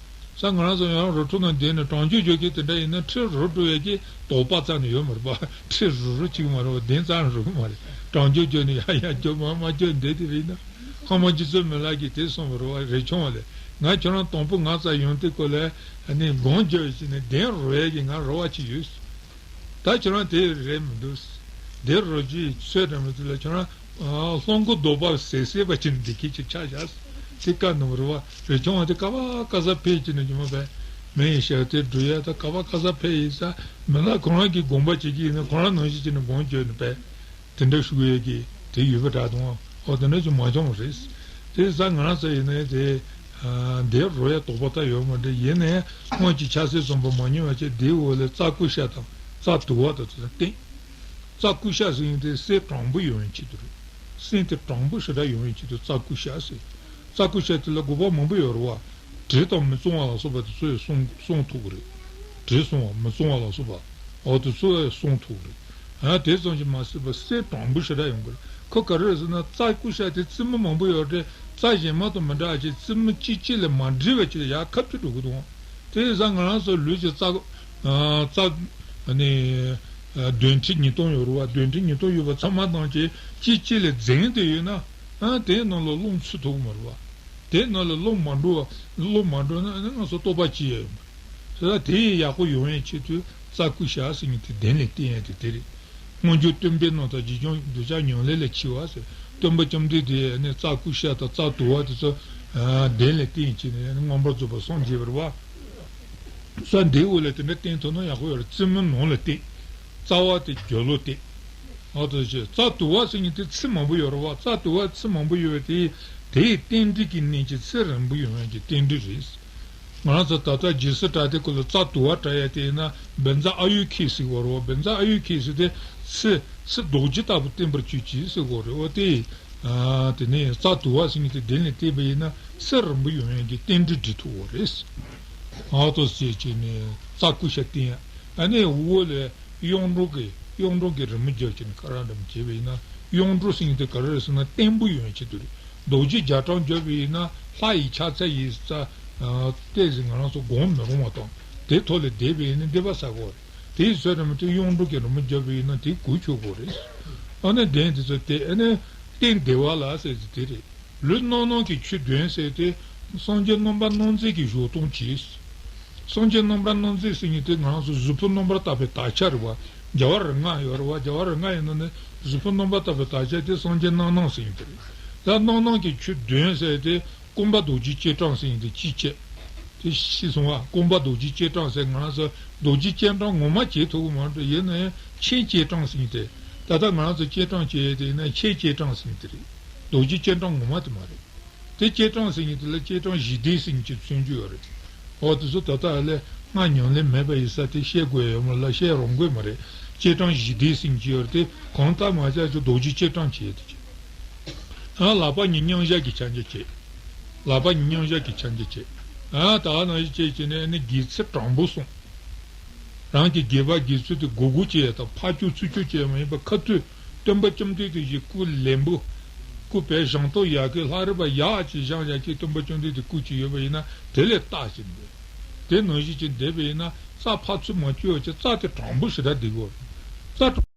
ས་ང་རང་ཚོ་ཡང་རི་ཁྲོད་ནང་བསྡད་ནས་གྲང་སྦྱོར་རྒྱག་མཁན་དེ་འདྲ་ཡིན་ན་ཁྲི་རོལ་འགྲོ་ཡས་ཀྱི་དོགས་པ་རྩ་ནས་ཡོད་མ་རེད་པ། ཁྲི་རོལ་རོལ་ཅིག་མ་རེད་པ། གདན་རྩ་ནས་རོལ་གི་མ་རེད། གྲང་སྦྱོར་རྒྱག་ནས་ཡར་ཡར་རྒྱུག་མར་མར་རྒྱུག་བསྡད་དེ་བས་ན། སྔ་མ་རྗེ་བཙུན་མི་ལ་གིས་དེ་གསུངས་པ་རེད་པ། རས་ཆུང་བ་ལས། ང་ཁྱོད་རང་དང་པོ་ང་རྩ་ཡོང་དུས་སྐབས་ལ་ནི་སྒོམ་རྒྱག་བྱས་ནས་གདན་རོལ་ཡས་ཀྱི་ང་རེ་བ་ཅིག་ཡོད། ད་ཁྱོད་རང་དེ་རེད་མི་འདུག་དེ་རོ་ཅིག་ཚོད་དྲན་མི་འདུག་ལ། ཁྱོད་རང་ལྷམ་གོག་རྡོག་པ་སེ་སེ་བ་ཅིག་འདི་སྐད་ཅིག་ཆ་བཞག་དེ་བཀའ་གནང་བ་རེད་པ། རས་ཆུང་བ་དེ་ཀ་བ་ཀ་ས་ཕེབས་ཀྱི་ནས་ཀྱི་མ་པས། མི་ཡི་ཞབས་བརྟན་སྒྲུབ་ཡ་ད་ཀ་བ་ཀ་ས་ཕེབས་ཡིན་ས། མི་ལ་ཁོ་རང་གིས་དགོངས་པ་བྱེད་ཀྱི་ཡིན་ན་ཁོ་རང་ནང་བཞིན་བྱས་ནས་སྒོམ་བརྒྱབ་ནས་པས། དེ་འདྲ་ཞུ་ཡས་ཀྱི་དེ་ཡོད་པ་འདྲ་དང་། འོ་དེ་འདྲ་ཅིག་མ་བྱུང་བ་རེད། དེ་ས་ང་རང་ཚོ་ཡིན་ནའི་དེ་འདིར་རོལ་ཡ་དོགས་པ་ད་ཡོད་མ་རེད། ཡིན་ནའི་སྔོན་གྱི་ཕྱག་སེལ་བཟང་པོ་མ་ཉམས་པ་བྱས། དེའི་འོག་ལ་རྩ་ཀུ་ཤ་དང་རྩ་དུ་བ་དང་དེ་ཚོ་བསྟེན། རྩ་ཀུ་ཤ་ཟེར་མཁན་དེ་སེམས་དྲང་པོ་ཡོང་བའི་ཆེད་དུ་རེད། སེམས་དེ་དྲང་པོ་ཞེ་དྲག་ཡོང་བའི་ཆེད་དུ་རྩ་ཀུ་ཤ་ཟེར། རྩ་ཀུ་ཤ་དེ་ལ་དགོས་པ་མང་པོ་ཡོད་རེད་པ། དྲི་དང་མི་གཙང་བ་ལ་སོགས་པ་དེ་ཚོ་ཡང་སྲུང་སྲུང་ཐུབ་ཀྱི་རེད། དྲི་སྲུང་བ་མི་གཙང་བ་ལ་སོགས་པ་འོ་དེ་ཚོ་ཡང་སྲུང་ཐུབ་ཀྱི་རེད། ཨ་དེ་ཙམ་གྱིས་མ་ཟད་པར་སེམས་དྲང་པོ་ཞེ་དྲག་ཡོང་གི་རེད། ཁོ་ག་རེ་རེད་ཟེར་ན་རྩ་ཀུ་ཤ་དེ་རྩི་མི་མང་པོ་ཡོད་རེད། རྩ་གཞན་མ་དང་མི་འདྲ་བ་ཅིག་རྩི་མི་གཅིག་གཅིག་ལ་མ་འདྲེས་པ་ཅིག་ལ་ཡར་ཁ་ཐུག་འགྲོ་གི་འདུག་དེ་ཡིན་ཙང་ང་རང་ཚོ་ལུས་ཀྱི་རྩ་རྩ་ནི་གདོན་ཁྲི་ཉིས་སྟོང་ཡོད་རེད་པ། གདོན་ཁྲི་ཉིས་སྟོང་ཡོད་པ་ཚང་མ་ཐམས་ཅད་གཅིག་གཅིག་ལ་འཛིངས་ཏེ་ཡོད་ན། ཨ་དེའི་ནང་ལ་རླུང་ཚུད་ཐུབ་ཀྱི་མ་རེད་པ། དེའི་ནང་ལ་རླུང་མ་འགྲོ་བ། རླུང་མ་འགྲོ་ན་ཨ་ནི་ང་ཚོ་རྟོགས་པ་ཅི་ཡང་ཡོད་མ་རེད། དེ་ལ་དེ་ཡང་ཡག་པོ་ཡོང་ཡའི་ཆེད་དུ་རྩ་ཀུ་ཤ་ཟེར་མཁན་དེ་གདན་ལ་བསྟེན་ཡ་དེ་དེ་རེད། སྔོན་འཇུག་སྟོན་པའི་རྣམ་ཐར་རྗེ་བཙུན་གདུལ་བྱ་ཉམས་ལེན་ལས་འཆི་བ་ཟེར། སྟོན་པ་བཅོམ་ལྡན་འདས་ནི་རྩ་ཀུ་ཤ་དང་རྩ་དུ་བ་དེ་ཚོ་གདན་ལ་བསྟེན་བྱས་ནས་མངོན་པར་རྫོགས་པར་སངས་རྒྱས་པ་རེད་པ། ས་འདིའི་འོག་ལ་དེ་འདྲ་བསྟེན་ཐུབ་ན་ཡག་པོ་ཡོད་རེད། རྩི་མི་ནང་ལ་བསྟེན། རྩ་བ་དེ་རྒྱབ་ལོགས་བསྟེན། འོ་དེ་བྱས། རྩ་དུ་བ་ཟེར་མཁན་དེ་ཚིགས་མང་པོ་ཡོད་རེད་པ། རྩ་དུ་བ་ཚིགས་མང་པོ་ཡོད་པ་དེ་དེའི་རྟེན་འབྲེལ་གྱི་གནད་ཀྱིས་ཚེ་རིང་པོ་ཡོང་ཡག་གི་རྟེན་འབྲེལ་རེད། ང་རང་ཚོ་ད་ལྟ་རྗེས་སུ་དྲན་དེ་ཀུན་ལ་རྩ་དུ་བ་དྲན་ཡ་དེ་ཡིན་ན་བཛྲ་ཨཱ་ཡུར་ཁེ་ཟེར་གྱི་ཡོད་རེད་པ། བཛྲ་ཨཱ་ཡུར་ཁེ་ཟེར་དེ་ཚེ་ཚེ་རྡོ་རྗེ་ལྟ་བུ་བརྟན་པར་གྱུར་ཅིག་ཟེར་གྱི་ཡོད་རེད་པ། དེ་ཨ་དེ་ནས་རྩ་དུ་བ་ཟེར་མཁན་དེ་གདན་ལ་བསྟེན་པ་ཡིན་ན་ཚེ་རིང་པོ་ཡོང་ཡག་གི་རྟེན་འབྲེལ་འགྲིག་ཐུབ་ཀྱི་ཡོད་རེད། ཨ་ཏོ་ཟེར་བྱས་ནས་རྩ་ཀུ་ཤ་བསྟེན་ཡ། ཨ་ནི་འོག་ལ་གཡུང་དྲུང་གི་གཡུང་དྲུང་གི་རི་མོ་བརྒྱབ་བྱས་ནས་ཁ་ར་འདྲ་མོ་བྱས་པ་ཡིན་ན། གཡུང་དྲུང་ཟེར་མཁན་དེ་ག་རེ་རེད་ཟེར་ན་བརྟན་པོ་ཡོང་ཡག་ཆེད་དུ་རེད། རྡོ་རྗེ་རྒྱ་གྲམ་བརྒྱབ་པ་ཡིན་ན་ལྷ་ཡི་ཕྱག་འཚལ་ཡིན་ཙང་། ཏོག་ཙམ་ང་རང་ཚོ་སྒོམ་མི་རུང་བ་དང་། དེ་ཐོག་ལ་བསྡད་པ་ཡིན་ན་སྡིག་པ་བསགས་ཀྱི་ཡོད་རེད། དེའི་ཚོད་དུ་མ་ཐུག་གཡུང་དྲུང་གི་རི་མོ་བརྒྱབ་པ་ཡིན་ན་དེ་གོས་ཆོད་ཀྱི་ཡོད་རེད། ཨ་ནི་གདན་དེ་ཚོ་དེ་ཨ་ནི་རྟེན་བདེ་བ་ལ་ཟེར་གྱི་དེ་རེད། ལུས་རྣམ་སྣང་གི་ཆོས་བདུན་ཟེར་ཏེ། སངས་རྒྱས་རྣམ་པར་སྣང་མཛད་ཀྱི་བཞག་སྟངས་ཀྱིས། སངས་རྒྱས་རྣམ་པར་སྣང་མཛད་ཟེར་མཁན་དེ་ང་རང་ཚོ་གཟུགས་པོ་རྣམ་པར་དག་པའི་དག་ཆ་རེད་བ། རྒྱལ་བ་རིགས་ལྔ་ཡོད་རེད་བ། རྒྱལ་བ་རིགས་ལྔ་ཡི་ནང་ནས་གཟུགས་པོ་རྣམ་པར་དག་པའི་དག་ཆ་དེ་སངས་རྒྱས་རྣམ་སྣང་ཟེར་མཁན་དེ་རེད། ད་རྣམ་སྣང་གི་ཆོས་བདུན་ཟེར་ཏེ། སྐུ་འབུམ་རྡོ་རྗེ་སྐྱེས་གྲངས་ཟེར་མཁན་དེ་གཅིག་བྱས། དེ་ཤེས་སོང་བ། སྐུ་འབུམ་རྡོ་རྗེ་སྐྱེས་གྲངས་ཟེར། ང་རང་ཚོ་རྡོ་རྗེ་སྐྱེས་གྲངས་ངོ་མ་བྱེད་ཐུབ་ཀྱི་མ་རེད། ཡིན་ན་ཡང་མཆན་སྐྱེས་གྲངས་ཟེར་མཁན་དེ། ད་ལྟ་ང་རང་ཚོ་སྐྱེས་གྲངས་བྱེད་ཡས་དེ་ཡིན་ན་མཆན་སྐྱེས་གྲངས་ཟེར་མཁན་དེ་རེད། རྡོ་རྗེ་སྐྱེས་གྲངས་ངོ་མ་དེ་མ་རེད། དེ་སྐྱེས་གྲངས་ཟེར་མཁན་དེ་ལ་སྐྱེས་གྲངས་བཞི་ལྡན་ཟེར་མཁན་ཅིག་མཚོན་རྒྱུ་ཡོད་རེད། འོ་དེ་ཚོ་ད་ལྟ་ཨ་ལས་སྔ་ཉམས་ལེན་མེད་པ་ཡིན་ས་དེ་བཤད་དགོས་ཡ་ཡོད་མ་རེད་ལ། བཤད་རུང་དགོས་མ་རེད། སྐྱེས་གྲངས་བཞི་ལྡན་ཟེར་མཁན་ཅིག་ཡོད་རེད། དེ་གང་ལྟར་མ་ཆགས་ཅིག་རྡོ་རྗེ་སྐྱེས་གྲངས་བྱས་དེ་བྱས། ཨ། ལག་པ་གཉིས་མཉམ་བཞག་གི་ཕྱག་རྒྱ་བྱེད། ལག་པ་གཉིས་མཉམ་བཞག་གི་ཕྱག་རྒྱ་བྱེད། ཨ། ད་ནང་བཞིན་བྱས་བྱས་ནས་ཨ་ནི་དགེ་ཚུལ་དྲང་པོ་སྲུང་། རང་གི་དགེ་བ་དགེ་ཚུལ་དེ་དགོས་དགོས་བྱས་དང་ཕར་བཅུག་ཚུར་བཅུག་བྱས་མ་ཡིན་པར་ཁ་ཐུག་སྟོན་པ་བཅོམ་ལྡན་འདས་ཀྱི་སྐུ་ལན་པོ། སྐུ་དཔེ་ཞང་སྟོང་ཡ་གི་ལྷ་རི་པ་ཡག་ཅིག་བཞེངས་ཡ་གི་སྟོན་པ་བཅོམ་ལྡན་འདས་སྐུ་ཅིག་ཡོད་པ་ཡིན་ན་དེ་ལས་བལྟ་ཞིག་འདོད། དེ་ནང་བཞིན་ཅིག་བསྡད་པ་ཡིན་ན་རྩ་ཕར་ཚུར་མ་བཅུག་བྱས་རྩ་དེ་དྲང་པོ་ཞེ་དྲག་བསྡད་དགོས། རྩ་དྲང་